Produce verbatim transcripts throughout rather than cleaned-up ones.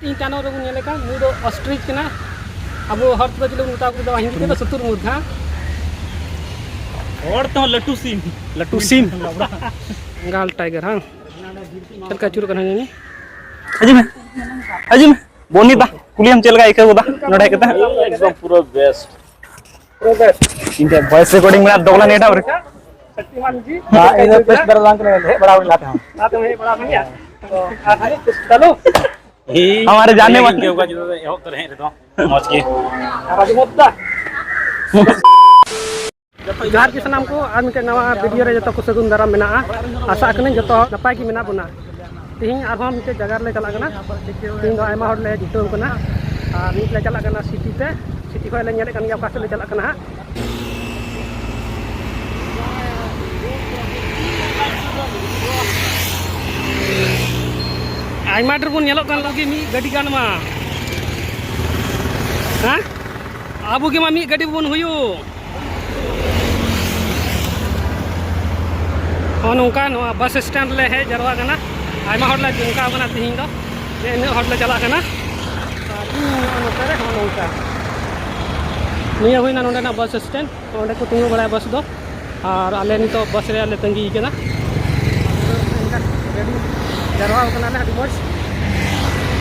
ᱤᱧ ᱛᱟᱭᱱᱚᱢ ᱨᱮᱵᱚᱱ ᱧᱮᱞᱮ ᱠᱟᱱ, ᱱᱩᱭ ᱫᱚ ostrich ᱠᱟᱱᱟ᱾ ᱟᱵᱚ ᱦᱚᱲ ᱛᱮᱫᱚ ᱪᱮᱫ ᱵᱚᱱ ᱢᱮᱛᱟ ᱠᱚᱣᱟ? ᱦᱤᱱᱫᱤ ᱛᱮᱫᱚ ᱥᱩᱛᱩᱨ ᱢᱩᱨᱜᱷᱟ᱾ ᱦᱚᱲ ᱛᱮᱦᱚᱸ ᱞᱟᱹᱴᱩ ᱥᱤᱢ᱾ ᱞᱟᱹᱴᱩ ᱥᱤᱢ᱾ Bengal tiger, ᱦᱟᱝ? ᱪᱮᱫ ᱞᱮᱠᱟ ᱟᱹᱪᱩᱨᱚᱜ ᱠᱟᱱᱟ ᱧᱮᱞ ᱢᱮ᱾ ᱦᱤᱡᱩᱜ ᱢᱮ, ᱦᱤᱡᱩᱜ ᱢᱮ᱾ ᱵᱚᱱᱤ ᱫᱟ, ᱠᱩᱞᱤᱭᱟᱢ ᱪᱮᱫ ᱞᱮᱠᱟ ᱟᱹᱭᱠᱟᱹᱣ ᱜᱚᱫᱟ ᱱᱚᱰᱮ ᱦᱮᱡ ᱠᱟᱛᱮ? ᱮᱠᱫᱚᱢ ᱯᱩᱨᱟᱹ best᱾ ᱤᱧ ᱴᱷᱮᱱ voice recording ᱢᱮᱱᱟᱜᱼᱟ, ᱫᱚᱜᱽᱞᱟ ᱱᱮᱴ ᱨᱮ᱾ ᱦᱮᱸ, ᱤᱧ ᱫᱚ ᱵᱮᱥ ᱵᱮᱲᱟ ᱵᱟᱝ ᱠᱟᱱᱟ, ᱦᱮᱡ ᱵᱟᱲᱟ ᱦᱩᱭ ᱞᱮᱱᱟ ᱛᱟᱦᱮᱸ᱾ ᱞᱟᱦᱟ ᱛᱮᱢ ᱦᱮᱡ ᱵᱟᱲᱟ ᱟᱠᱟᱱ ᱜᱮᱭᱟ? ᱛᱚ, ᱟᱨ ᱪᱟᱞᱩ? ᱦᱮᱸ, ᱦᱟᱢᱟᱨᱮ ᱡᱟᱱᱱᱮ ᱵᱟᱞᱮ ᱣᱟᱞᱮ᱾ ᱟᱹᱭᱠᱟᱹᱣ ᱠᱟᱫᱟ ᱡᱩᱫᱟᱹ ᱮᱦᱚᱵ ᱛᱚᱨᱟ ᱦᱮᱡ ᱨᱮᱫᱚ᱾ ᱢᱚᱡᱽ ᱜᱮ᱾ ᱟᱨ ᱟᱹᱰᱤ ᱢᱚᱡᱽ ᱫᱟ᱾ ᱡᱚᱦᱟᱨ ᱜᱮ ᱥᱟᱱᱟᱢ ᱠᱚ, ᱟᱨ ᱢᱤᱫᱴᱮᱱ ᱱᱟᱣᱟ video ᱨᱮ ᱡᱚᱛᱚ ᱠᱚ ᱥᱟᱹᱜᱩᱱ ᱫᱟᱨᱟᱢ ᱢᱮᱱᱟᱜᱼᱟ᱾ ᱟᱥᱟᱜ ᱠᱟᱹᱱᱟᱹᱧ ᱡᱚᱛᱚ ᱱᱟᱯᱟᱭ ᱜᱮ ᱢᱮᱱᱟᱜ ᱵᱚᱱᱟ᱾ ᱛᱮᱦᱮᱧ ᱟᱨᱦᱚᱸ ᱢᱤᱫᱴᱮᱡ ᱡᱟᱭᱜᱟ ᱨᱮᱞᱮ ᱪᱟᱞᱟᱜ ᱠᱟᱱᱟ᱾ ᱛᱮᱦᱮᱧ ᱫᱚ ᱟᱭᱢᱟ ᱦᱚᱲ ᱞᱮ ᱡᱩᱴᱟᱹᱣ ᱠᱟᱱᱟ᱾ ᱟᱨ ᱱᱤᱛ ᱞᱮ ᱪᱟᱞᱟᱜ ᱠᱟᱱᱟ city ᱛᱮ᱾ City ᱠᱷᱚᱡ ᱞᱮ ᱧᱮᱞᱮᱫ ᱠᱟᱱ ᱜᱮᱭᱟ ᱚᱠᱟ ᱥᱮᱫ ᱞᱮ ᱪᱟᱞᱟᱜ ᱠᱟᱱᱟ ᱦᱟᱸᱜ᱾ ᱟᱭᱢᱟ ᱰᱷᱮᱨ ᱵᱚᱱ ᱧᱮᱞᱚᱜ ᱠᱟᱱ ᱞᱟᱹᱜᱤᱫ ᱢᱤᱫ ᱜᱟᱹᱰᱤ ᱜᱟᱱ ᱢᱟ᱾ ᱦᱮᱸ? ᱟᱵᱚ ᱜᱮ ᱢᱟ ᱢᱤᱫ ᱜᱟᱹᱰᱤ ᱵᱚᱱ ᱦᱩᱭᱩᱜ᱾ ᱦᱚᱸ, ᱱᱚᱝᱠᱟ ᱱᱚᱣᱟ bus stand ᱞᱮ ᱦᱮᱡ ᱡᱟᱨᱣᱟ ᱠᱟᱱᱟ᱾ ᱟᱭᱢᱟ ᱦᱚᱲ ᱞᱮ ᱡᱚᱢᱠᱟᱣ ᱠᱟᱱᱟ ᱛᱤᱦᱤᱧ ᱫᱚ, ᱡᱮ ᱤᱱᱟᱹᱜ ᱦᱚᱲ ᱞᱮ ᱪᱟᱞᱟᱜ ᱠᱟᱱᱟ᱾ ᱟᱨ ᱤᱧ ᱱᱚᱜᱼᱚ ᱱᱚᱛᱮ ᱨᱮ ᱦᱚᱸ ᱱᱚᱝᱠᱟ᱾ ᱱᱤᱭᱟᱹ ᱦᱩᱭᱱᱟ ᱱᱚᱸᱰᱮᱱᱟᱜ bus stand, ᱚᱸᱰᱮ ᱠᱚ ᱛᱤᱸᱜᱩ ᱵᱟᱲᱟᱭᱟ bus ᱫᱚ᱾ ᱟᱨ ᱟᱞᱮ ᱱᱤᱛᱚᱜ bus ᱨᱮᱭᱟᱜ ᱞᱮ ᱛᱟᱺᱜᱤ ᱠᱟᱱᱟ᱾ ᱨᱮᱰᱤ ᱡᱟᱨᱣᱟ ᱠᱟᱱᱟᱞᱮ, ᱟᱹᱰᱤ ᱢᱚᱡᱽ᱾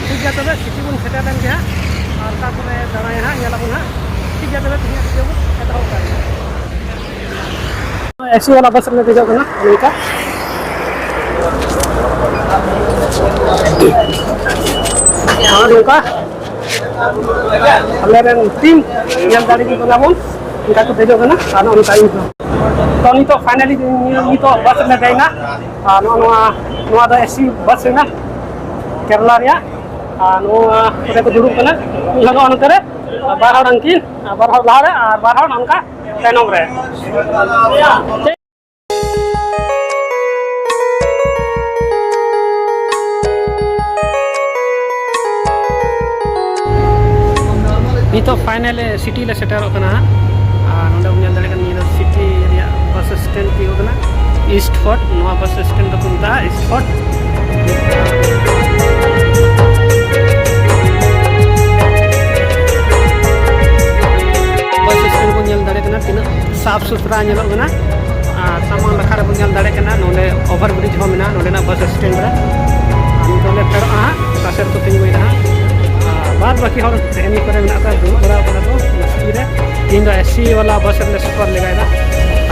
ᱴᱷᱤᱠ ᱜᱮᱭᱟ, ᱛᱚᱵᱮ city ᱵᱚᱱ ᱥᱮᱴᱮᱨ ᱞᱮᱱ ᱜᱮ ᱦᱟᱸᱜ, ᱟᱨ ᱛᱟᱨᱯᱚᱨᱮ ᱫᱟᱬᱟᱭᱟ ᱦᱟᱸᱜ, ᱧᱮᱞ ᱟᱵᱚᱱ ᱦᱟᱸᱜ᱾ ᱴᱷᱤᱠ ᱜᱮᱭᱟ, ᱛᱚᱵᱮ ᱛᱮᱦᱮᱧᱟᱜ video ᱵᱚᱱ ᱮᱛᱚᱦᱚᱵ ᱠᱟᱜ ᱜᱮ᱾ AC ᱵᱟᱞᱟ bus ᱨᱮᱞᱮ ᱫᱮᱡᱚᱜ ᱠᱟᱱᱟ, ᱱᱚᱝᱠᱟ᱾ ᱟᱨ ᱱᱚᱝᱠᱟ ᱟᱞᱮ ᱨᱮᱱ team ᱧᱮᱞ ᱫᱟᱲᱮ ᱠᱚ ᱠᱟᱱᱟ ᱵᱚᱱ, ᱚᱱᱠᱟ ᱠᱚ ᱫᱮᱡᱚᱜ ᱠᱟᱱᱟ᱾ ᱟᱨ ᱱᱚᱜᱼᱚ ᱱᱚᱝᱠᱟ ᱤᱧ ᱦᱚᱸ᱾ ᱛᱚ, ᱱᱤᱛᱚᱜ finally ᱱᱤᱛᱚᱜ bus ᱨᱮᱞᱮ ᱫᱮᱡ ᱮᱱᱟ᱾ ᱟᱨ ᱱᱚᱜᱼᱚ ᱱᱚᱣᱟ, ᱱᱚᱣᱟ ᱫᱚ AC bus ᱠᱟᱱᱟ, ᱠᱮᱨᱟᱞᱟ ᱨᱮᱭᱟᱜ᱾ ᱟᱨ ᱱᱚᱣᱟ ᱠᱚᱨᱮ ᱠᱚ ᱫᱩᱲᱩᱵ ᱠᱟᱱᱟ, ᱤᱧ ᱦᱚᱸ ᱱᱚᱜᱼᱚ ᱱᱚᱛᱮ ᱨᱮ, ᱵᱟᱨ ᱦᱚᱲ ᱦᱟᱱᱠᱤᱱ, ᱵᱟᱨ ᱦᱚᱲ ᱞᱟᱦᱟ ᱨᱮ ᱟᱨ ᱵᱟᱨ ᱦᱚᱲ ᱱᱚᱝᱠᱟ ᱛᱟᱭᱱᱚᱢ ᱨᱮ᱾ ᱱᱤᱛᱚᱜ finally city ᱞᱮ ᱥᱮᱴᱮᱨᱚᱜ ᱠᱟᱱᱟ ᱦᱟᱸᱜ᱾ ᱟᱨ ᱱᱚᱸᱰᱮ ᱵᱚᱱ ᱧᱮᱞ ᱫᱟᱲᱮᱭᱟᱜ ᱠᱟᱱᱟ, ᱱᱤᱭᱟᱹ ᱫᱚ city ᱨᱮᱭᱟᱜ bus stand ᱛᱤᱭᱳᱜ ᱠᱟᱱᱟ, East Fort᱾ ᱱᱚᱣᱟ bus stand ᱫᱚᱠᱚ ᱢᱮᱛᱟᱜᱼᱟ East Fort᱾ ᱧᱮᱞᱚᱜ ᱠᱟᱱᱟ᱾ ᱟᱨ ᱥᱟᱢᱟᱝ ᱱᱟᱠᱷᱟ ᱨᱮᱵᱚᱱ ᱧᱮᱞ ᱫᱟᱲᱮᱭᱟᱜ ᱠᱟᱱᱟ, ᱱᱚᱰᱮ over bridge ᱦᱚᱸ ᱢᱮᱱᱟᱜᱼᱟ, ᱱᱚᱰᱮᱱᱟᱜ bus stand ᱨᱮ᱾ ᱟᱨ ᱱᱤᱛᱚᱜ ᱞᱮ ᱯᱷᱮᱰᱚᱜᱼᱟ ᱦᱟᱸᱜ, ᱚᱠᱟ ᱥᱮᱫ ᱨᱮᱠᱚ ᱛᱤᱸᱜᱩᱭᱮᱫᱟ ᱦᱟᱸᱜ᱾ ᱟᱨ ᱵᱟᱫ ᱵᱟᱹᱠᱤ ᱦᱚᱲ ᱦᱮᱱᱤ ᱠᱚᱨᱮ ᱢᱮᱱᱟᱜ ᱠᱚᱣᱟ, ᱫᱩᱲᱩᱵ ᱵᱟᱲᱟ ᱠᱟᱱᱟ ᱠᱚ ᱥᱤᱴ ᱨᱮ᱾ ᱛᱮᱦᱮᱧ ᱫᱚ AC ᱵᱟᱞᱟ bus ᱨᱮᱞᱮ ᱥᱚᱯᱚᱨ ᱞᱮᱜᱟᱭᱮᱫᱟ᱾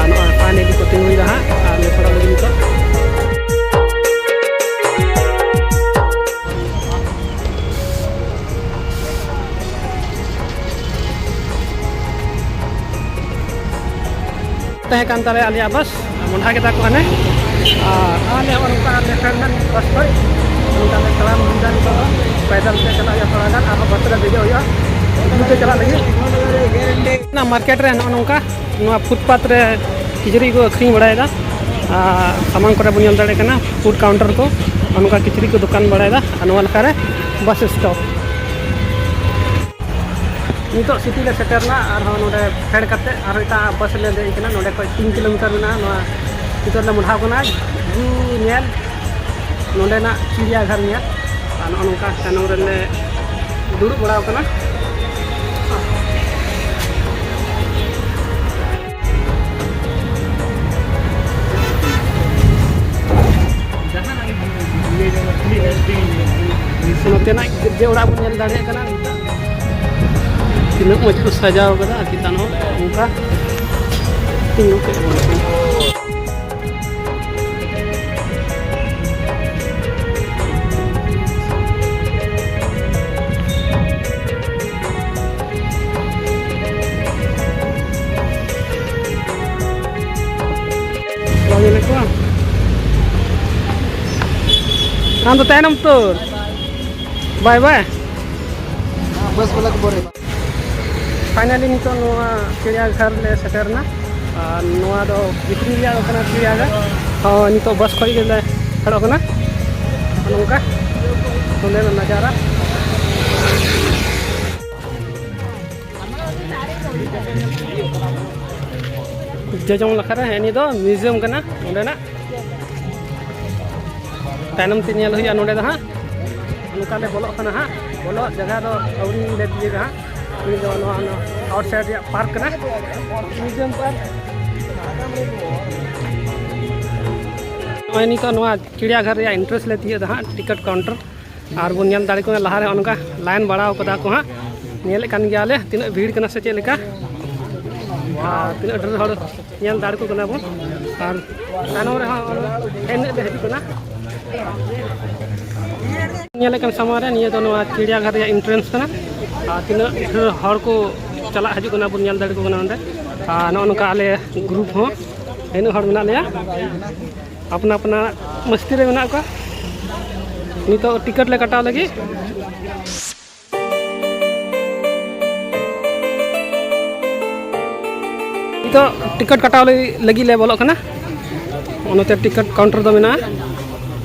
ᱟᱨ ᱱᱚᱜᱼᱚᱭ finally ᱠᱚ ᱛᱤᱸᱜᱩᱭᱮᱫᱟ ᱦᱟᱸᱜ, ᱟᱨ ᱞᱮ ᱯᱷᱮᱰᱚᱜ ᱞᱟᱹᱜᱤᱫ ᱱᱤᱛᱚᱜ᱾ ᱛᱟᱦᱮᱸ ᱠᱟᱱ ᱛᱟᱞᱮᱭᱟ ᱟᱞᱮᱭᱟᱜ bus, ᱢᱚᱸᱰᱷᱟ ᱠᱮᱫᱟ ᱠᱚ ᱦᱟᱱᱮ᱾ ᱟᱨ ᱟᱞᱮ ᱦᱚᱸ ᱱᱚᱝᱠᱟ ᱞᱮ ᱯᱷᱮᱰ ᱮᱱᱟ bus ᱠᱷᱚᱡ᱾ ᱱᱚᱝᱠᱟ ᱞᱮ ᱛᱟᱲᱟᱢ ᱤᱫᱤᱭᱮᱫᱟ ᱱᱤᱛᱚᱜ ᱫᱚ᱾ ᱯᱟᱭᱫᱟᱞ ᱛᱮ ᱪᱟᱞᱟᱜ ᱦᱩᱭᱩᱜᱼᱟ ᱛᱷᱚᱲᱟ ᱜᱟᱱ, ᱟᱨᱦᱚᱸ bus ᱨᱮ ᱫᱮᱡᱚᱜ ᱦᱩᱭᱩᱜᱼᱟ᱾ ᱵᱩᱛᱷ ᱛᱮ ᱪᱟᱞᱟᱜ ᱞᱟᱹᱜᱤᱫ᱾ ᱚᱱᱟ market ᱨᱮ ᱱᱚᱜᱼᱚ ᱱᱚᱝᱠᱟ ᱱᱚᱣᱟ footpath ᱨᱮ ᱠᱤᱪᱨᱤᱡ ᱠᱚ ᱟᱹᱠᱷᱨᱤᱧ ᱵᱟᱲᱟᱭᱮᱫᱟ᱾ ᱟᱨ ᱥᱟᱢᱟᱝ ᱠᱚᱨᱮ ᱵᱚᱱ ᱧᱮᱞ ᱫᱟᱲᱮᱭᱟᱜ ᱠᱟᱱᱟ food counter ᱠᱚ, ᱟᱨ ᱱᱚᱝᱠᱟ ᱠᱤᱪᱨᱤᱡ ᱠᱚ ᱫᱚᱠᱟᱱ ᱵᱟᱲᱟᱭᱮᱫᱟ᱾ ᱟᱨ ᱱᱚᱣᱟ ᱞᱮᱠᱟᱨᱮ bus stop᱾ ᱱᱤᱛᱚᱜ city ᱞᱮ ᱥᱮᱴᱮᱨ ᱮᱱᱟ, ᱟᱨᱦᱚᱸ ᱱᱚᱰᱮ ᱯᱷᱮᱰ ᱠᱟᱛᱮ ᱟᱨᱦᱚᱸ ᱮᱴᱟᱜ bus ᱨᱮᱞᱮ ᱫᱮᱡ ᱠᱟᱱᱟ᱾ ᱱᱚᱰᱮ ᱠᱷᱚᱡ ᱛᱤᱱ kilometre ᱢᱮᱱᱟᱜᱼᱟ᱾ ᱱᱚᱣᱟ ᱱᱤᱛᱚᱜ ᱞᱮ ᱢᱚᱰᱷᱟᱣ ᱠᱟᱱᱟ zoo ᱧᱮᱞ, ᱱᱚᱰᱮᱱᱟᱜ ᱪᱤᱲᱤᱭᱟᱜᱷᱚᱨ ᱧᱮᱞ᱾ ᱟᱨ ᱱᱚᱜᱼᱚ ᱱᱚᱝᱠᱟ ᱛᱟᱭᱱᱚᱢ ᱨᱮᱞᱮ ᱫᱩᱲᱩᱵ ᱵᱟᱲᱟᱣ ᱠᱟᱱᱟ᱾ ᱱᱚᱛᱮᱱᱟᱜ ᱜᱤᱨᱡᱟᱹ ᱚᱲᱟᱜ ᱵᱚᱱ ᱧᱮᱞ ᱫᱟᱲᱮᱭᱟᱜ ᱠᱟᱱᱟ ᱱᱤᱛᱚᱜ᱾ ᱛᱤᱱᱟᱹᱜ ᱢᱚᱡᱽ ᱠᱚ ᱥᱟᱡᱟᱣ ᱠᱟᱫᱟ, ᱟᱨ ᱪᱮᱛᱟᱱ ᱦᱚᱸ ᱚᱱᱠᱟ ᱛᱤᱸᱜᱩ ᱠᱮᱫ ᱵᱚᱱᱟ ᱠᱚ᱾ ᱵᱟᱝ ᱧᱮᱞᱮᱫ ᱠᱚᱣᱟ᱾ ᱟᱢ ᱫᱚ ᱛᱟᱭᱱᱚᱢ ᱩᱛᱟᱹᱨ᱾ ᱵᱟᱭ ᱵᱟᱭ᱾ ᱵᱟᱥ ᱵᱟᱞᱟ ᱠᱚ ᱵᱚᱨᱮ᱾ Finally ᱱᱤᱛᱚᱜ ᱱᱚᱣᱟ ᱪᱤᱲᱤᱭᱟᱜᱷᱚᱨ ᱞᱮ ᱥᱮᱴᱮᱨ ᱮᱱᱟ᱾ ᱟᱨ ᱱᱚᱣᱟ ᱫᱚ ᱵᱷᱤᱛᱨᱤ ᱨᱮᱭᱟᱜ ᱫᱚ ᱠᱟᱱᱟ ᱪᱤᱲᱤᱭᱟᱜᱷᱚᱨ᱾ ᱦᱚᱸ, ᱱᱤᱛᱚᱜ ᱵᱟᱥ ᱠᱷᱚᱡ ᱜᱮᱞᱮ ᱯᱷᱮᱰᱚᱜ ᱠᱟᱱᱟ᱾ ᱱᱚᱝᱠᱟ ᱱᱚᱰᱮᱱᱟᱜ ᱱᱟᱡᱟᱨᱟ᱾ ᱡᱚᱡᱚᱢ ᱱᱟᱠᱷᱟ ᱨᱮ ᱦᱮᱸ, ᱱᱤᱭᱟᱹ ᱫᱚ museum ᱠᱟᱱᱟ ᱚᱸᱰᱮᱱᱟᱜ᱾ ᱛᱟᱭᱱᱚᱢ ᱛᱮ ᱧᱮᱞ ᱦᱩᱭᱩᱜᱼᱟ ᱱᱚᱰᱮ ᱫᱚ ᱦᱟᱸᱜ᱾ ᱱᱚᱝᱠᱟ ᱞᱮ ᱵᱚᱞᱚᱜ ᱠᱟᱱᱟ ᱦᱟᱸᱜ᱾ ᱵᱚᱞᱚᱜ ᱡᱟᱭᱜᱟ ᱫᱚ ᱟᱹᱣᱨᱤ ᱞᱮ ᱛᱤᱭᱟᱹᱜᱟ ᱦᱟᱸᱜ᱾ ᱱᱤᱭᱟᱹ ᱫᱚ ᱱᱚᱣᱟ, ᱱᱚᱣᱟ outside ᱨᱮᱭᱟᱜ park ᱠᱟᱱᱟ, museum park᱾ ᱱᱚᱜᱼᱚᱭ ᱱᱤᱛᱚᱜ ᱱᱚᱣᱟ ᱪᱤᱲᱤᱭᱟᱜᱷᱚᱨ ᱨᱮᱭᱟᱜ ᱮᱱᱴᱨᱮᱱᱥ ᱞᱮ ᱛᱤᱭᱳᱜ ᱮᱫᱟ ᱦᱟᱸᱜ, ᱴᱤᱠᱤᱴ ᱠᱟᱣᱩᱱᱴᱟᱨ᱾ ᱟᱨ ᱵᱚᱱ ᱧᱮᱞ ᱫᱟᱲᱮ ᱠᱚ ᱠᱟᱱᱟ, ᱞᱟᱦᱟ ᱨᱮ ᱚᱱᱠᱟ ᱞᱟᱭᱤᱱ ᱵᱟᱲᱟᱣ ᱠᱟᱫᱟ ᱠᱚ ᱦᱟᱸᱜ, ᱧᱮᱞᱮᱫ ᱠᱟᱱ ᱜᱮᱭᱟᱞᱮ ᱛᱤᱱᱟᱹᱜ ᱵᱷᱤᱲ ᱠᱟᱱᱟ ᱥᱮ ᱪᱮᱫ ᱞᱮᱠᱟ, ᱟᱨ ᱛᱤᱱᱟᱹᱜ ᱰᱷᱮᱨ ᱦᱚᱲ ᱧᱮᱞ ᱫᱟᱲᱮ ᱠᱚ ᱠᱟᱱᱟ ᱵᱚᱱ᱾ ᱟᱨ ᱛᱟᱭᱱᱚᱢ ᱨᱮᱦᱚᱸ ᱦᱮᱡ ᱧᱚᱜ ᱞᱮ ᱦᱤᱡᱩᱜ ᱠᱟᱱᱟ᱾ ᱧᱮᱞᱮᱫ ᱠᱟᱱ ᱥᱟᱢᱟᱝ ᱨᱮ, ᱱᱤᱭᱟᱹ ᱫᱚ ᱱᱚᱣᱟ ᱪᱤᱲᱤᱭᱟᱜᱷᱚᱨ ᱨᱮᱭᱟᱜ ᱮᱱᱴᱨᱮᱱᱥ ᱠᱟᱱᱟ᱾ ᱟᱨ ᱛᱤᱱᱟᱹᱜ ᱰᱷᱮᱨ ᱦᱚᱲ ᱠᱚ ᱪᱟᱞᱟᱜ ᱦᱤᱡᱩᱜ ᱠᱟᱱᱟ ᱵᱚᱱ ᱧᱮᱞ ᱫᱟᱲᱮ ᱠᱚ ᱠᱟᱱᱟ ᱚᱸᱰᱮ᱾ ᱟᱨ ᱱᱚᱜᱼᱚ ᱱᱚᱝᱠᱟ ᱟᱞᱮ ᱜᱨᱩᱯ ᱦᱚᱸ ᱤᱱᱟᱹᱜ ᱦᱚᱲ ᱢᱮᱱᱟᱜ ᱞᱮᱭᱟ, ᱟᱯᱱᱟ ᱟᱯᱱᱟ ᱢᱟᱥᱛᱤ ᱨᱮ ᱢᱮᱱᱟᱜ ᱠᱚᱣᱟ᱾ ᱱᱤᱛᱚᱜ ᱴᱤᱠᱤᱴ ᱞᱮ ᱠᱟᱴᱟᱣ ᱞᱟᱹᱜᱤᱫ᱾ ᱱᱤᱛᱚᱜ ᱴᱤᱠᱤᱴ ᱠᱟᱴᱟᱣ ᱞᱟᱹᱜᱤᱫ ᱞᱮ ᱵᱚᱞᱚᱜ ᱠᱟᱱᱟ᱾ ᱚᱱᱟᱛᱮ ᱴᱤᱠᱤᱴ ᱠᱟᱣᱩᱱᱴᱟᱨ ᱫᱚ ᱢᱮᱱᱟᱜᱼᱟ,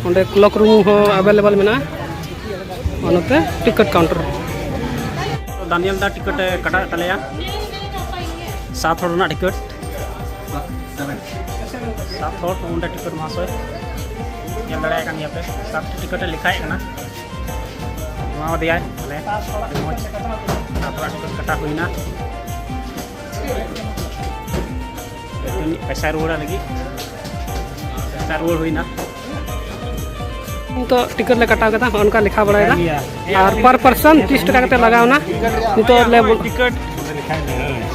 ᱚᱸᱰᱮ ᱠᱞᱚᱠ ᱨᱩᱢ ᱦᱚᱸ ᱮᱵᱮᱞᱮᱵᱮᱞ ᱢᱮᱱᱟᱜᱼᱟ᱾ ᱚᱱᱟᱛᱮ ᱴᱤᱠᱤᱴ ᱠᱟᱣᱩᱱᱴᱟᱨ᱾ ᱫᱟᱱᱤᱭᱮᱞ ᱫᱟ ᱴᱤᱠᱤᱴ ᱮ ᱠᱟᱴᱟᱣᱮᱫ ᱛᱟᱞᱮᱭᱟ, ᱥᱟᱛ ᱦᱚᱲ ᱨᱮᱱᱟᱜ ᱴᱤᱠᱤᱴ᱾ ᱥᱟᱛ ᱦᱚᱲ ᱚᱸᱰᱮ ᱴᱤᱠᱤᱴ ᱢᱟᱦᱟᱥᱚᱭ, ᱧᱮᱞ ᱫᱟᱲᱮᱭᱟᱜ ᱠᱟᱱ ᱜᱮᱭᱟ ᱯᱮ, ᱥᱟᱛ ᱴᱤᱠᱤᱴ ᱮ ᱞᱮᱠᱷᱟᱭᱮᱫ ᱠᱟᱱᱟ᱾ ᱮᱢᱟᱣᱟᱫᱮᱭᱟᱭ ᱟᱞᱮ ᱟᱹᱰᱤ ᱢᱚᱡᱽ, ᱥᱟᱛ ᱦᱚᱲᱟᱜ ᱴᱤᱠᱤᱴ ᱠᱟᱴᱟ ᱦᱩᱭᱱᱟ᱾ ᱯᱚᱭᱥᱟ ᱨᱩᱣᱟᱹᱲ ᱞᱟᱹᱜᱤᱫ, ᱯᱚᱭᱥᱟ ᱨᱩᱣᱟᱹᱲ ᱦᱩᱭᱱᱟ᱾ ᱱᱤᱛᱚᱜ ᱴᱤᱠᱤᱴ ᱞᱮ ᱠᱟᱴᱟᱣ ᱠᱮᱫᱟ, ᱱᱚᱜᱼᱚ ᱱᱚᱝᱠᱟ ᱞᱮᱠᱷᱟ ᱵᱟᱲᱟᱭᱮᱫᱟ᱾ ᱟᱨ per person ᱛᱤᱥ ᱴᱟᱠᱟ ᱠᱟᱛᱮ ᱞᱟᱜᱟᱣ ᱮᱱᱟ᱾ ᱱᱤᱛᱚᱜ ᱞᱮ ᱵᱚᱞ- ᱴᱤᱠᱤᱴ,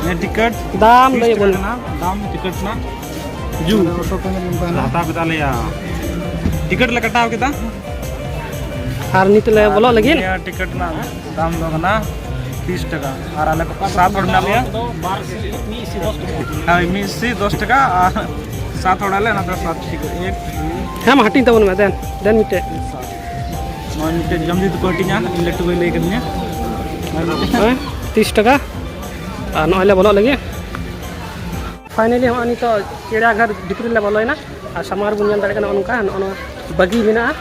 ᱱᱤᱭᱟᱹ ᱴᱤᱠᱤᱴ ᱫᱟᱢ ᱞᱟᱹᱭ ᱵᱚᱱ᱾ ᱫᱟᱢ ᱴᱤᱠᱤᱴ ᱨᱮᱱᱟᱜ ᱡᱩ ᱦᱟᱛᱟᱣ ᱠᱮᱫᱟ ᱞᱮᱭᱟ, ᱴᱤᱠᱤᱴ ᱞᱮ ᱠᱟᱴᱟᱣ ᱠᱮᱫᱟ᱾ ᱟᱨ ᱱᱤᱛ ᱞᱮ ᱵᱚᱞᱚᱜ ᱞᱟᱹᱜᱤᱫ᱾ ᱱᱤᱭᱟᱹ ᱴᱤᱠᱤᱴ ᱨᱮᱱᱟᱜ ᱫᱟᱢ ᱫᱚ ᱠᱟᱱᱟ ᱛᱤᱥ ᱴᱟᱠᱟ᱾ ᱟᱨ ᱟᱞᱮ ᱥᱟᱛ ᱦᱚᱲ ᱢᱮᱱᱟᱜ ᱞᱮᱭᱟ᱾ ᱦᱳᱭ, ᱢᱤᱫ ᱥᱤ ᱫᱚᱥ ᱴᱟᱠᱟ ᱟᱨ ᱥᱟᱛ ᱦᱚᱲ ᱟᱞᱮ, ᱚᱱᱟᱛᱮ ᱥᱟᱛ ᱴᱤᱠᱤᱴ᱾ ᱮᱠ, ᱦᱮᱸ, ᱢᱟ ᱦᱟᱹᱴᱤᱧ ᱛᱟᱵᱚᱱ ᱢᱮ, ᱫᱮᱱ, ᱫᱮᱱ ᱢᱤᱫᱴᱮᱡ᱾ ᱱᱚᱜᱼᱚᱭ ᱢᱤᱫᱴᱮᱡ ᱡᱚᱢ ᱡᱩᱫᱤ ᱠᱚ ᱦᱟᱹᱴᱤᱧᱟ, ᱤᱧ ᱞᱟᱹᱴᱩ ᱵᱷᱟᱭ ᱞᱟᱹᱭ ᱠᱟᱹᱫᱤᱧᱟ᱾ ᱦᱮᱸ, ᱛᱤᱥ ᱴᱟᱠᱟ᱾ ᱟᱨ ᱱᱚᱜᱼᱚᱭ ᱞᱮ ᱵᱚᱞᱚᱜ ᱞᱟᱹᱜᱤᱫ᱾ Finally, ᱦᱚᱸᱜᱼᱚᱭ ᱱᱤᱛᱚᱜ ᱪᱤᱲᱤᱭᱟᱜᱷᱚᱨ ᱵᱷᱤᱛᱨᱤ ᱨᱮᱞᱮ ᱵᱚᱞᱚᱭᱮᱱᱟ᱾ ᱟᱨ ᱥᱟᱢᱟᱝ ᱨᱮᱵᱚᱱ ᱧᱮᱞ ᱫᱟᱲᱮᱭᱟᱜ ᱠᱟᱱᱟ, ᱱᱚᱜᱼᱚ ᱱᱚᱝᱠᱟ ᱱᱚᱜᱼᱚ ᱱᱚᱣᱟ ᱵᱟᱜᱤ ᱢᱮᱱᱟᱜᱼᱟ᱾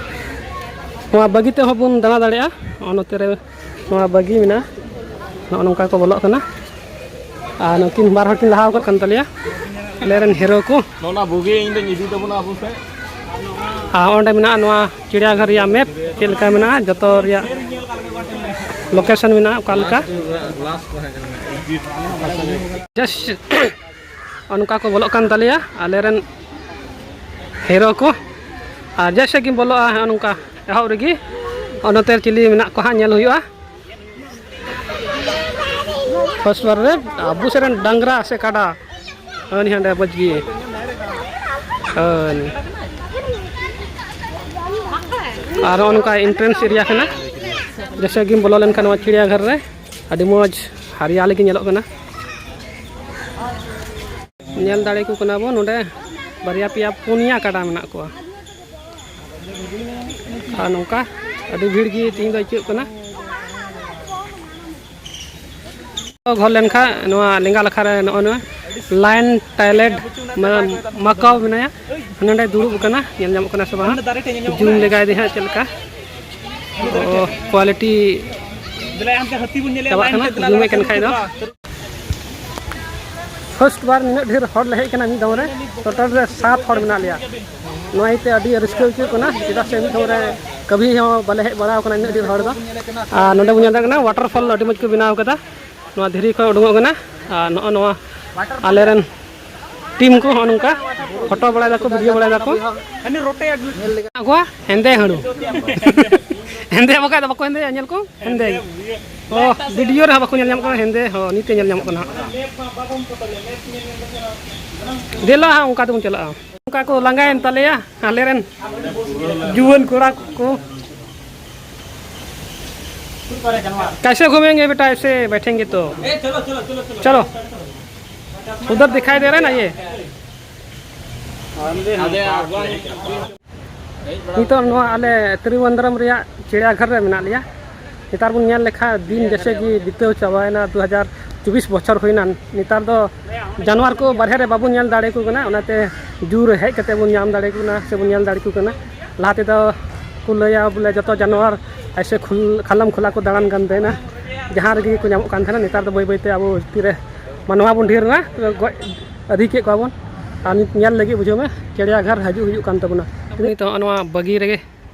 ᱱᱚᱣᱟ ᱵᱟᱜᱤ ᱛᱮᱦᱚᱸ ᱵᱚᱱ ᱫᱟᱬᱟ ᱫᱟᱲᱮᱭᱟᱜᱼᱟ᱾ ᱱᱚᱜᱼᱚ ᱱᱚᱛᱮ ᱨᱮ ᱱᱚᱣᱟ ᱵᱟᱜᱤ ᱢᱮᱱᱟᱜᱼᱟ, ᱱᱚᱜᱼᱚ ᱱᱚᱝᱠᱟ ᱠᱚ ᱵᱚᱞᱚᱜ ᱠᱟᱱᱟ᱾ ᱟᱨ ᱱᱩᱠᱤᱱ ᱵᱟᱨ ᱦᱚᱲ ᱠᱤᱱ ᱞᱟᱦᱟ ᱟᱠᱟᱫ ᱠᱟᱱ ᱛᱟᱞᱮᱭᱟ, ᱟᱞᱮ ᱨᱮᱱ ᱦᱤᱨᱳ ᱠᱚ᱾ ᱱᱚᱜᱼᱚ ᱱᱚᱣᱟ ᱵᱩᱜᱤ ᱤᱧ ᱫᱚᱧ ᱤᱫᱤ ᱛᱟᱵᱚᱱᱟ ᱟᱵᱚ ᱥᱮᱫ᱾ ᱟᱨ ᱚᱸᱰᱮ ᱢᱮᱱᱟᱜᱼᱟ ᱱᱚᱣᱟ ᱪᱤᱲᱤᱭᱟᱜᱷᱚᱨ ᱨᱮᱭᱟᱜ ᱢᱮᱯ, ᱪᱮᱫ ᱞᱮᱠᱟ ᱢᱮᱱᱟᱜᱼᱟ, ᱡᱚᱛᱚ ᱨᱮᱭᱟᱜ ᱞᱳᱠᱮᱥᱚᱱ ᱢᱮᱱᱟᱜᱼᱟ, ᱚᱠᱟ ᱞᱮᱠᱟ᱾ Just ᱱᱚᱜᱼᱚ ᱱᱚᱝᱠᱟ ᱠᱚ ᱵᱚᱞᱚᱜ ᱠᱟᱱ ᱛᱟᱞᱮᱭᱟ ᱟᱞᱮᱨᱮᱱ ᱦᱤᱨᱳ ᱠᱚ᱾ ᱟᱨ ᱡᱮᱭᱥᱮ ᱜᱮᱢ ᱵᱚᱞᱚᱜᱼᱟ, ᱱᱚᱜᱼᱚ ᱱᱚᱝᱠᱟ ᱮᱦᱚᱵ ᱨᱮᱜᱮ ᱱᱚᱜᱼᱚ ᱱᱚᱛᱮ ᱪᱤᱞᱤ ᱢᱮᱱᱟᱜ ᱠᱚᱣᱟ ᱦᱟᱸᱜ, ᱧᱮᱞ ᱦᱩᱭᱩᱜᱼᱟ᱾ ᱯᱷᱟᱥᱴ ᱵᱟᱨ ᱨᱮ ᱟᱵᱚ ᱥᱮᱫ ᱨᱮᱱ ᱰᱟᱝᱨᱟ ᱥᱮ ᱠᱟᱰᱟ, ᱦᱟᱹᱱᱤ ᱦᱟᱸᱰᱮ ᱵᱟᱡᱽᱜᱤ᱾ ᱦᱟᱹᱱᱤ᱾ ᱟᱨ ᱱᱚᱜᱼᱚ ᱱᱚᱝᱠᱟ ᱮᱱᱴᱨᱮᱱᱥ ᱮᱨᱤᱭᱟ ᱠᱟᱱᱟ᱾ ᱡᱮᱭᱥᱮ ᱜᱮᱢ ᱵᱚᱞᱚ ᱞᱮᱱᱠᱷᱟᱱ ᱱᱚᱣᱟ ᱪᱤᱲᱤᱭᱟᱜᱷᱚᱨ ᱨᱮ ᱟᱹᱰᱤ ᱢᱚᱡᱽ ᱦᱟᱨᱤᱭᱟᱞᱤ ᱜᱮ ᱧᱮᱞᱚᱜ ᱠᱟᱱᱟ᱾ ᱧᱮᱞ ᱫᱟᱲᱮ ᱠᱚ ᱠᱟᱱᱟ ᱵᱚᱱ, ᱱᱚᱰᱮ ᱵᱟᱨᱭᱟ ᱯᱮᱭᱟ ᱯᱩᱱᱭᱟ ᱠᱟᱰᱟ ᱢᱮᱱᱟᱜ ᱠᱚᱣᱟ᱾ ᱟᱨ ᱱᱚᱝᱠᱟ ᱟᱹᱰᱤ ᱵᱷᱤᱲ ᱜᱮ ᱛᱮᱦᱮᱧ ᱫᱚ ᱟᱹᱭᱠᱟᱹᱜ ᱠᱟᱱᱟ᱾ ᱜᱷᱚᱨ ᱞᱮᱱᱠᱷᱟᱱ ᱱᱚᱣᱟ ᱞᱮᱸᱜᱟ ᱞᱟᱠᱷᱟ ᱨᱮ ᱱᱚᱜᱼᱚ ᱱᱚᱣᱟ ᱞᱟᱭᱚᱱ ᱴᱟᱭᱞᱮᱴ ᱢᱟ-, ᱢᱟᱠᱟᱣ ᱢᱮᱱᱟᱭᱟ, ᱱᱚᱰᱮ ᱫᱩᱲᱩᱵ ᱟᱠᱟᱱᱟ, ᱧᱮᱞ ᱧᱟᱢᱚᱜ ᱠᱟᱱᱟ ᱥᱮ ᱵᱟᱝ? ᱡᱩᱢ ᱞᱮᱜᱟᱭ ᱫᱤᱧ ᱦᱟᱸᱜ ᱪᱮᱫ ᱞᱮᱠᱟ᱾ ᱚ, ᱠᱣᱟᱞᱤᱴᱤ ᱪᱟᱵᱟᱜ ᱠᱟᱱᱟ, ᱡᱩᱢᱮᱫ ᱠᱟᱱ ᱠᱷᱟᱡ ᱫᱚ᱾ ᱯᱷᱟᱥᱴ ᱵᱟᱨ ᱱᱤᱱᱟᱹᱜ ᱰᱷᱮᱨ ᱦᱚᱲ ᱞᱮ ᱦᱮᱡ ᱠᱟᱱᱟ ᱢᱤᱫ ᱫᱚᱢ ᱨᱮ, ᱴᱳᱴᱟᱞ ᱨᱮ ᱥᱟᱛ ᱦᱚᱲ ᱢᱮᱱᱟᱜ ᱞᱮᱭᱟ᱾ ᱱᱚᱣᱟ ᱤᱭᱟᱹᱛᱮ ᱟᱹᱰᱤ ᱨᱟᱹᱥᱠᱟᱹ ᱟᱹᱭᱠᱟᱹᱜ ᱠᱟᱱᱟ, ᱪᱮᱫᱟᱜ ᱥᱮ ᱢᱤᱫ ᱫᱚᱢ ᱨᱮ ᱠᱟᱹᱵᱷᱤ ᱦᱚᱸ ᱵᱟᱞᱮ ᱦᱮᱡ ᱵᱟᱲᱟ ᱟᱠᱟᱱᱟ ᱤᱱᱟᱹᱜ ᱰᱷᱮᱨ ᱦᱚᱲ ᱫᱚ᱾ ᱟᱨ ᱱᱚᱰᱮ ᱵᱚᱱ ᱧᱮᱞ ᱫᱟᱲᱮᱭᱟᱜ ᱠᱟᱱᱟ, ᱣᱟᱴᱟᱨ ᱯᱷᱚᱞ ᱟᱹᱰᱤ ᱢᱚᱡᱽ ᱠᱚ ᱵᱮᱱᱟᱣ ᱠᱟᱫᱟ᱾ ᱱᱚᱣᱟ ᱫᱷᱤᱨᱤ ᱠᱷᱚᱱ ᱩᱰᱩᱝᱚᱜ ᱠᱟᱱᱟ᱾ ᱟᱨ ᱱᱚᱜᱼᱚ ᱱᱚᱣᱟ ᱟᱞᱮᱨᱮᱱ ᱴᱤᱢ ᱠᱚ ᱦᱚᱸᱜᱼᱚ ᱱᱚᱝᱠᱟ ᱯᱷᱳᱴᱳ ᱵᱟᱲᱟᱭ ᱫᱟᱠᱚ, ᱵᱷᱤᱰᱤᱭᱳ ᱵᱟᱲᱟᱭ ᱫᱟᱠᱚ᱾ ᱟᱜᱩᱣᱟ ᱦᱮᱸᱫᱮ ᱦᱟᱹᱲᱩ᱾ ᱦᱮᱸᱫᱮ ᱵᱟᱠᱷᱟᱡ ᱫᱚ ᱵᱟᱠᱚ ᱦᱮᱸᱫᱮᱭᱟ, ᱧᱮᱞ ᱠᱚ ᱦᱮᱸᱫᱮ᱾ ᱚ, ᱵᱷᱤᱰᱤᱭᱳ ᱨᱮᱦᱚᱸ ᱵᱟᱠᱚ ᱧᱮᱞ ᱧᱟᱢᱚᱜ ᱠᱟᱱᱟ ᱦᱮᱸᱫᱮ᱾ ᱦᱚᱸ, ᱱᱤᱛᱮ ᱧᱮᱞ ᱧᱟᱢᱚᱜ ᱠᱟᱱᱟ ᱦᱟᱸᱜ᱾ ᱫᱮᱞᱟ ᱦᱟᱸᱜ, ᱚᱱᱠᱟ ᱛᱮᱵᱚᱱ ᱪᱟᱞᱟᱜᱼᱟ᱾ ᱚᱱᱠᱟ ᱠᱚ ᱞᱟᱸᱜᱟᱭᱮᱱ ᱛᱟᱞᱮᱭᱟ ᱟᱞᱮᱨᱮᱱ ᱡᱩᱣᱟᱹᱱ ᱠᱚᱲᱟ ᱠᱚ᱾ कैसे घूमेंगे बेटा, ऐसे बैठेंगे तो। चलो, उधर दिखाई दे रहा है ना ये। ᱱᱤᱛᱚᱜ ᱱᱚᱣᱟ ᱟᱞᱮ ᱛᱨᱤᱵᱚᱱᱫᱨᱚᱢ ᱨᱮᱭᱟᱜ ᱪᱤᱲᱤᱭᱟᱜᱷᱚᱨ ᱨᱮ ᱢᱮᱱᱟᱜ ᱞᱮᱭᱟ᱾ ᱱᱮᱛᱟᱨ ᱵᱚᱱ ᱧᱮᱞ ᱞᱮᱠᱷᱟᱱ ᱫᱤᱱ ᱡᱮᱭᱥᱮ ᱜᱮ ᱵᱤᱛᱟᱹᱣ ᱪᱟᱵᱟᱭᱮᱱᱟ, ᱫᱩ ᱦᱟᱡᱟᱨ ᱪᱚᱵᱵᱤᱥ ᱵᱚᱪᱷᱚᱨ ᱦᱩᱭᱱᱟ᱾ ᱱᱮᱛᱟᱨ ᱫᱚ ᱡᱟᱱᱣᱟᱨ ᱠᱚ ᱵᱟᱨᱦᱮ ᱨᱮ ᱵᱟᱵᱚᱱ ᱧᱮᱞ ᱫᱟᱲᱮᱭᱟᱠᱚ ᱠᱟᱱᱟ, ᱚᱱᱟᱛᱮ ᱡᱩ ᱨᱮ ᱦᱮᱡ ᱠᱟᱛᱮ ᱵᱚᱱ ᱧᱟᱢ ᱫᱟᱲᱮᱭᱟᱠᱚ ᱠᱟᱱᱟ ᱥᱮ ᱵᱚᱱ ᱧᱮᱞ ᱫᱟᱲᱮᱭᱟᱠᱚ ᱠᱟᱱᱟ᱾ ᱞᱟᱦᱟ ᱛᱮᱫᱚ ᱠᱚ ᱞᱟᱹᱭᱟ ᱵᱚᱞᱮ ᱡᱚᱛᱚ ᱡᱟᱱᱣᱟᱨ ᱮᱭᱥᱮ ᱠᱷᱩᱞ-, ᱠᱷᱟᱞᱟᱢ ᱠᱷᱩᱞᱟ ᱠᱚ ᱫᱟᱬᱟᱱ ᱠᱟᱱ ᱛᱟᱦᱮᱱᱟ, ᱡᱟᱦᱟᱸ ᱨᱮᱜᱮ ᱠᱚ ᱧᱟᱢᱚᱜ ᱠᱟᱱ ᱛᱟᱦᱮᱱᱟ᱾ ᱱᱮᱛᱟᱨ ᱫᱚ ᱵᱟᱹᱭ ᱵᱟᱹᱭᱛᱮ ᱟᱵᱚ ᱛᱤᱨᱮ ᱢᱟᱱᱣᱟ ᱵᱚᱱ ᱰᱷᱮᱨ ᱮᱱᱟ, ᱜᱚᱡ ᱟᱹᱫᱷᱤ ᱠᱮᱫ ᱠᱚᱣᱟ ᱵᱚᱱ᱾ ᱟᱨ ᱱᱤᱛ ᱧᱮᱞ ᱞᱟᱹᱜᱤᱫ ᱵᱩᱡᱷᱟᱹᱣ ᱢᱮ, ᱪᱤᱲᱤᱭᱟᱜᱷᱚᱨ ᱦᱤᱡᱩᱜ ᱦᱩᱭᱩᱜ ᱠᱟᱱ ᱛᱟᱵᱚᱱᱟ᱾ ᱱᱤᱛᱚᱜ ᱱᱚᱣᱟ ᱵᱟᱜᱤ ᱨᱮᱜᱮ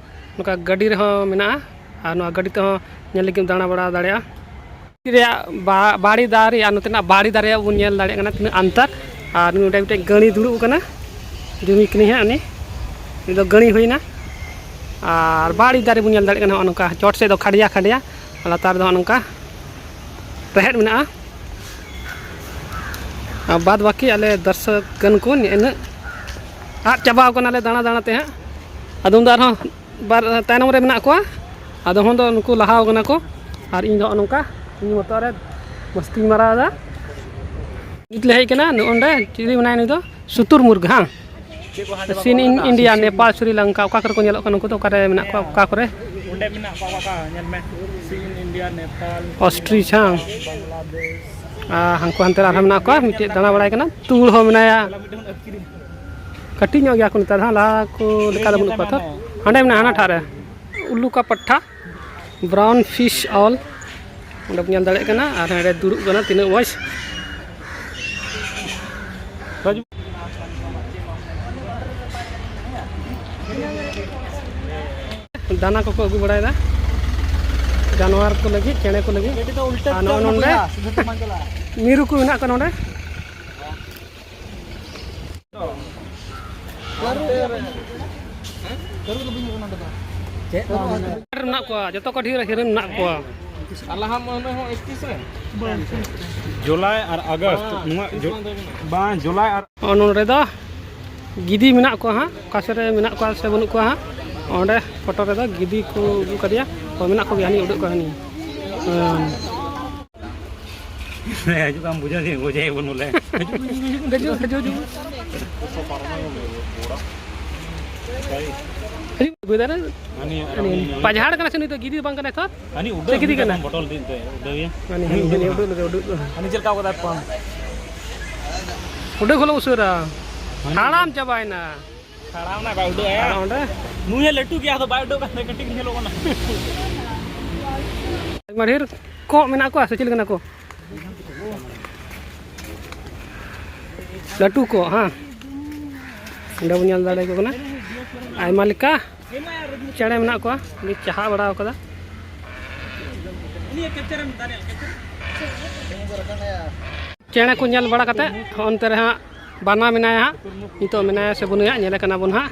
ᱱᱚᱝᱠᱟ ᱜᱟᱹᱰᱤ ᱨᱮᱦᱚᱸ ᱢᱮᱱᱟᱜᱼᱟ, ᱟᱨ ᱱᱚᱣᱟ ᱜᱟᱹᱰᱤ ᱛᱮᱦᱚᱸ ᱧᱮᱞ ᱞᱟᱹᱜᱤᱫ ᱮᱢ ᱫᱟᱬᱟ ᱵᱟᱲᱟ ᱫᱟᱲᱮᱭᱟᱜᱼᱟ᱾ ᱨᱮᱭᱟᱜ ᱵᱟ-, ᱵᱟᱲᱮ ᱫᱟᱨᱮ ᱟᱨ ᱱᱚᱛᱮᱱᱟᱜ ᱵᱟᱲᱮ ᱫᱟᱨᱮ ᱵᱚᱱ ᱧᱮᱞ ᱫᱟᱲᱮᱭᱟᱜ ᱠᱟᱱᱟ ᱛᱤᱱᱟᱹᱜ ᱟᱱᱛᱟᱨ᱾ ᱟᱨ ᱱᱚᱰᱮ ᱢᱤᱫᱴᱮᱡ ᱜᱟᱹᱲᱤ ᱫᱩᱲᱩᱵ ᱟᱠᱟᱱᱟ, ᱡᱩᱢᱤ ᱠᱟᱹᱱᱟᱹᱧ ᱦᱟᱸᱜ ᱩᱱᱤ᱾ ᱩᱱᱤ ᱫᱚ ᱜᱟᱹᱲᱤ ᱦᱩᱭᱱᱟ᱾ ᱟᱨ ᱵᱟᱲ ᱫᱟᱨᱮ ᱵᱚᱱ ᱧᱮᱞ ᱫᱟᱲᱮᱭᱟᱜ ᱠᱟᱱᱟ, ᱱᱚᱜᱼᱚ ᱱᱚᱝᱠᱟ ᱪᱚᱴ ᱥᱮᱫ ᱫᱚ ᱠᱷᱟᱰᱭᱟ ᱠᱷᱟᱰᱭᱟ, ᱞᱟᱛᱟᱨ ᱨᱮᱫᱚ ᱱᱚᱜᱼᱚ ᱱᱚᱝᱠᱟ ᱨᱮᱦᱮᱫ ᱢᱮᱱᱟᱜᱼᱟ᱾ ᱟᱨ ᱵᱟᱫ ᱵᱟᱹᱠᱤ ᱟᱞᱮ ᱫᱚᱨᱥᱚᱠ ᱜᱟᱱ ᱠᱚ ᱤᱱᱟᱹᱜ ᱟᱫ ᱪᱟᱵᱟᱣ ᱠᱟᱱᱟᱞᱮ ᱫᱟᱬᱟ ᱫᱟᱬᱟ ᱛᱮ ᱦᱟᱸᱜ᱾ ᱟᱫᱚᱢ ᱫᱚ ᱟᱨᱦᱚᱸ ᱵᱟᱨ ᱛᱟᱭᱱᱚᱢ ᱨᱮ ᱢᱮᱱᱟᱜ ᱠᱚᱣᱟ, ᱟᱫᱚ ᱦᱚᱸ ᱫᱚ ᱱᱩᱠᱩ ᱞᱟᱦᱟᱣ ᱠᱟᱱᱟ ᱠᱚ᱾ ᱟᱨ ᱤᱧ ᱫᱚ ᱱᱚᱜᱼᱚ ᱱᱚᱝᱠᱟ ᱤᱧ ᱢᱚᱛᱚ ᱨᱮ ᱢᱚᱥᱛᱤᱧ ᱢᱟᱨᱟᱣ ᱮᱫᱟ᱾ ᱱᱤᱛ ᱞᱮ ᱦᱮᱡ ᱠᱟᱱᱟ ᱱᱚᱜᱼᱚ ᱱᱚᱰᱮ, ᱪᱤᱞᱤ ᱢᱮᱱᱟᱭᱟ ᱱᱩᱭ ᱫᱚ? ᱥᱩᱛᱩᱨ ᱢᱩᱨᱜᱷ, ᱦᱟᱝ? ᱥᱤᱱ ᱤᱱ ᱤᱱᱰᱤᱭᱟ, ᱱᱮᱯᱟᱞ, ᱥᱨᱤᱞᱚᱝᱠᱟ, ᱚᱠᱟ ᱠᱚᱨᱮ ᱠᱚ ᱧᱮᱞᱚᱜ ᱠᱟᱱᱟ ᱱᱩᱠᱩ ᱫᱚ? ᱚᱠᱟᱨᱮ ᱢᱮᱱᱟᱜ ᱠᱚᱣᱟ, ᱚᱠᱟ ᱠᱚᱨᱮ? ᱚᱸᱰᱮ ᱢᱮᱱᱟᱜ ᱠᱚᱣᱟ, ᱚᱠᱟ, ᱧᱮᱞ ᱢᱮ, ᱥᱤᱱ ᱤᱱᱰᱤᱭᱟ, ᱱᱮᱯᱟᱞ, ᱚᱥᱴᱨᱤᱪ, ᱦᱟᱝ? ᱵᱟᱝᱞᱟᱫᱮᱥ᱾ ᱟᱨ ᱦᱟᱱᱠᱩ ᱦᱟᱱᱛᱮ ᱨᱮ ᱟᱨᱦᱚᱸ ᱢᱮᱱᱟᱜ ᱠᱚᱣᱟ, ᱢᱤᱫᱴᱮᱡ ᱫᱟᱬᱟ ᱵᱟᱲᱟᱭ ᱠᱟᱱᱟ, ᱛᱩᱲ ᱦᱚᱸ ᱢᱮᱱᱟᱭᱟ᱾ ᱠᱟᱹᱴᱤᱡ ᱧᱚᱜ ᱜᱮᱭᱟ ᱠᱚ ᱱᱮᱛᱟᱨ ᱦᱚᱸ, ᱞᱟᱦᱟ ᱠᱚ ᱞᱮᱠᱟ ᱫᱚ ᱵᱟᱹᱱᱩᱜ ᱠᱚᱣᱟ ᱛᱚ᱾ ᱦᱟᱸᱰᱮ ᱢᱮᱱᱟᱜᱼᱟ, ᱦᱟᱱᱟᱴᱟᱜ ᱨᱮ ᱩᱞᱩᱠᱟ ᱯᱟᱴᱷᱟ, ᱵᱨᱟᱣᱩᱱ ᱯᱷᱤᱥ ᱚᱞ, ᱚᱸᱰᱮ ᱵᱚᱱ ᱧᱮᱞ ᱫᱟᱲᱮᱭᱟᱜ ᱠᱟᱱᱟ᱾ ᱟᱨ ᱦᱟᱸᱰᱮ ᱫᱩᱲᱩᱵ ᱠᱟᱱᱟ, ᱛᱤᱱᱟᱹᱜ ᱢᱚᱡᱽ᱾ ᱫᱟᱱᱟ ᱠᱚᱠᱚ ᱟᱹᱜᱩ ᱵᱟᱲᱟᱭᱮᱫᱟ ᱡᱟᱱᱣᱟᱨ ᱠᱚ ᱞᱟᱹᱜᱤᱫ, ᱪᱮᱬᱮ ᱠᱚ ᱞᱟᱹᱜᱤᱫ᱾ ᱟᱨ ᱱᱚᱜᱼᱚ ᱱᱚᱰᱮ ᱢᱤᱨᱩ ᱠᱚ ᱢᱮᱱᱟᱜ ᱠᱚᱣᱟ ᱱᱚᱰᱮ᱾ ᱪᱮᱫ ᱢᱮᱱᱟᱜ ᱠᱚᱣᱟ, ᱡᱚᱛᱚ ᱠᱚ ᱰᱷᱮᱨ ᱦᱤᱨᱟᱹ ᱢᱮᱱᱟᱜ ᱠᱚᱣᱟ᱾ ᱟᱨ ᱞᱟᱦᱟ ᱢᱟᱹᱦᱱᱟᱹ ᱦᱚᱸ ᱮᱠᱛᱤᱥ ᱨᱮ᱾ ᱡᱩᱞᱟᱭ ᱟᱨ ᱟᱜᱚᱥᱴ, ᱱᱚᱣᱟ ᱡᱩ-, ᱵᱟᱝ, ᱡᱩᱞᱟᱭ ᱟᱨ ᱱᱚᱜᱼᱚ ᱱᱚᱰᱮ ᱫᱚ ᱜᱤᱫᱤ ᱢᱮᱱᱟᱜ ᱠᱚᱣᱟ ᱦᱟᱸᱜ, ᱚᱠᱟ ᱥᱮᱫ ᱨᱮ ᱢᱮᱱᱟᱜ ᱠᱚᱣᱟ ᱥᱮ ᱵᱟᱹᱱᱩᱜ ᱠᱚᱣᱟ ᱦᱟᱸᱜ᱾ ᱚᱸᱰᱮ ᱯᱷᱳᱴᱳ ᱨᱮᱫᱚ ᱜᱤᱫᱤ ᱠᱚ ᱟᱹᱜᱩ ᱠᱟᱫᱮᱭᱟ᱾ ᱦᱳᱭ, ᱢᱮᱱᱟᱜ ᱠᱚᱜᱮᱭᱟ, ᱦᱟᱹᱱᱤ ᱩᱰᱟᱹᱜ ᱠᱚᱣᱟ, ᱦᱟᱹᱱᱤ᱾ ᱦᱮᱸ᱾ ᱦᱤᱡᱩᱜ ᱠᱟᱱ ᱵᱩᱡᱷᱟᱹᱣ ᱫᱤᱧ, ᱜᱚᱡᱮ ᱵᱚᱱ ᱵᱚᱞᱮ᱾ ᱦᱤᱡᱩᱜ, ᱦᱤᱡᱩᱜ, ᱦᱤᱡᱩᱜ, ᱦᱤᱡᱩᱜ, ᱦᱤᱡᱩᱜ᱾ ᱦᱤᱡᱩᱜ, ᱵᱩᱡᱷᱟᱹᱣ ᱫᱟᱲᱮ-, ᱦᱟᱹᱱᱤ, ᱦᱟᱹᱱᱤ, ᱦᱟᱹᱱᱤ᱾ ᱯᱟᱡᱷᱟᱲ ᱠᱟᱱᱟ ᱥᱮ ᱱᱩᱭ ᱫᱚ, ᱜᱤᱫᱤ ᱵᱟᱝ ᱠᱟᱱᱟᱭ ᱛᱚ? ᱦᱟᱹᱱᱤ ᱩᱰᱟᱹᱣ ᱥᱮ ᱜᱤᱫᱤ ᱠᱟᱱᱟ? ᱵᱚᱴᱚᱞ ᱫᱤᱱ ᱛᱮ, ᱩᱰᱟᱹᱣ ᱮᱭᱟ᱾ ᱦᱟᱹᱱᱤ, ᱦᱟᱹᱱᱤ, ᱦᱟᱹᱱᱤ ᱩᱰᱟᱹᱣ ᱞᱟᱹᱜᱤᱫ, ᱩᱰᱟᱹᱣ᱾ ᱦᱟᱹᱱᱤ ᱪᱮᱫ ᱞᱮᱠᱟ ᱠᱟᱫᱟᱭ ᱯᱟᱢᱯ? ᱩᱰᱟᱹᱣ ᱠᱷᱚᱱ ᱩᱥᱟᱹᱨᱟ᱾ ᱦᱟᱹᱱᱤ ᱦᱟᱲᱟᱢ ᱪᱟᱵᱟᱭᱮᱱᱟ᱾ ᱛᱟᱲᱟᱢ ᱱᱟ ᱵᱟᱭ ᱩᱰᱟᱹᱜ ᱟᱭᱟ᱾ ᱟᱨ ᱚᱸᱰᱮ? ᱱᱩᱭ ᱦᱚᱸ ᱞᱟᱹᱴᱩ ᱜᱮᱭᱟ, ᱟᱫᱚ ᱵᱟᱭ ᱩᱰᱟᱹᱜ ᱠᱟᱱ ᱛᱟᱭᱟ, ᱠᱟᱹᱴᱤᱡ ᱜᱮ ᱧᱮᱞᱚᱜ ᱠᱟᱱᱟ᱾ ᱟᱭᱢᱟ ᱰᱷᱮᱨ ᱠᱚᱸᱜ ᱢᱮᱱᱟᱜ ᱠᱚᱣᱟ ᱥᱮ ᱪᱮᱫ ᱞᱮᱠᱟᱱᱟ ᱠᱚ? ᱞᱟᱹᱴᱩ ᱠᱚᱸᱜ, ᱦᱮᱸ᱾ ᱚᱸᱰᱮ ᱵᱚᱱ ᱧᱮᱞ ᱫᱟᱲᱮᱭᱟᱠᱚ ᱠᱟᱱᱟ᱾ ᱟᱭᱢᱟ ᱞᱮᱠᱟ ᱪᱮᱬᱮ ᱢᱮᱱᱟᱜ ᱠᱚᱣᱟ᱾ ᱩᱱᱤ ᱪᱟᱦᱟ ᱵᱟᱲᱟ ᱟᱠᱟᱫᱟ᱾ ᱪᱮᱬᱮ ᱠᱚ ᱧᱮᱞ ᱵᱟᱲᱟ ᱠᱟᱛᱮ ᱚᱱᱛᱮ ᱨᱮ ᱦᱟᱸᱜ ᱵᱟᱱᱟ ᱢᱮᱱᱟᱭᱟ ᱦᱟᱸᱜ, ᱱᱤᱛᱚᱜ ᱢᱮᱱᱟᱭᱟ ᱥᱮ ᱵᱟᱹᱱᱩᱭᱟ, ᱧᱮᱞᱮ ᱠᱟᱱᱟ ᱵᱚᱱ ᱦᱟᱸᱜ᱾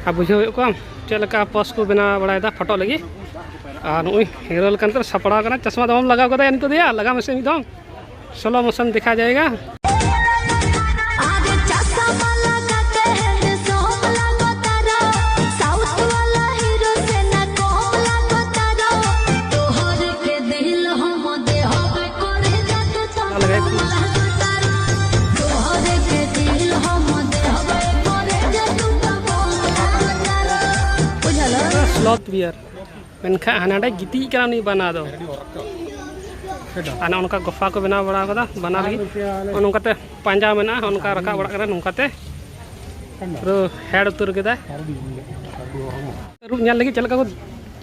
ᱟᱨ ᱵᱩᱡᱷᱟᱹᱣ ᱦᱩᱭᱩᱜ ᱠᱟᱱ ᱪᱮᱫ ᱞᱮᱠᱟ ᱯᱚᱥ ᱠᱚ ᱵᱮᱱᱟᱣ ᱵᱟᱲᱟᱭᱮᱫᱟ ᱯᱷᱳᱴᱳ ᱞᱟᱹᱜᱤᱫ᱾ ᱟᱨ ᱱᱩᱜᱼᱩᱭ ᱦᱤᱨᱳ ᱞᱮᱠᱟᱱ ᱛᱮ ᱥᱟᱯᱲᱟᱣ ᱠᱟᱱᱟ, ᱪᱚᱥᱢᱟ ᱫᱚ ᱵᱟᱢ ᱞᱟᱜᱟᱣ ᱠᱟᱫᱟ ᱱᱤᱛᱚᱜ ᱫᱚᱭᱟ, ᱞᱟᱜᱟᱣ ᱢᱮᱥᱮ ᱢᱤᱫ ᱫᱚᱢ᱾ ᱥᱳᱞᱳ ᱢᱳᱥᱚᱱ ᱫᱮᱠᱷᱟ ᱡᱟᱭᱮᱜᱟ᱾ आज चश्मा लगा के हैंडसम लगो तारो, साउथ वाला हीरो से ना कम लगो तारो। तोहरे के दिल हम देहबे करे जा तू तो कम लगो तारो। तोहरे के दिल हम देहबे करे जा तू तो कम लगो तारो। बुझाला? Sloth bear. ᱢᱮᱱᱠᱷᱟᱱ ᱦᱟᱱᱟᱰᱮ ᱜᱤᱛᱤᱡ ᱠᱟᱱᱟ ᱩᱱᱤ ᱵᱟᱱᱟ ᱫᱚ᱾ ᱟᱨ ᱱᱚᱜᱼᱚ ᱱᱚᱝᱠᱟ ᱜᱚᱯᱷᱟ ᱠᱚ ᱵᱮᱱᱟᱣ ᱵᱟᱲᱟ ᱠᱟᱫᱟ ᱵᱟᱱᱟ ᱞᱟᱹᱜᱤᱫ᱾ ᱱᱚᱜᱼᱚ ᱱᱚᱝᱠᱟᱛᱮ ᱯᱟᱸᱡᱟ ᱢᱮᱱᱟᱜᱼᱟ, ᱱᱚᱜᱼᱚ ᱱᱚᱝᱠᱟ ᱨᱟᱠᱟᱵ ᱵᱟᱲᱟᱜ ᱠᱟᱱᱟ ᱱᱚᱝᱠᱟᱛᱮ᱾ ᱯᱩᱨᱟᱹ ᱦᱮᱲ ᱩᱛᱟᱹᱨ ᱠᱮᱫᱟᱭ᱾ ᱛᱟᱹᱨᱩᱵ ᱧᱮᱞ ᱞᱟᱹᱜᱤᱫ ᱪᱮᱫ ᱞᱮᱠᱟ ᱠᱚ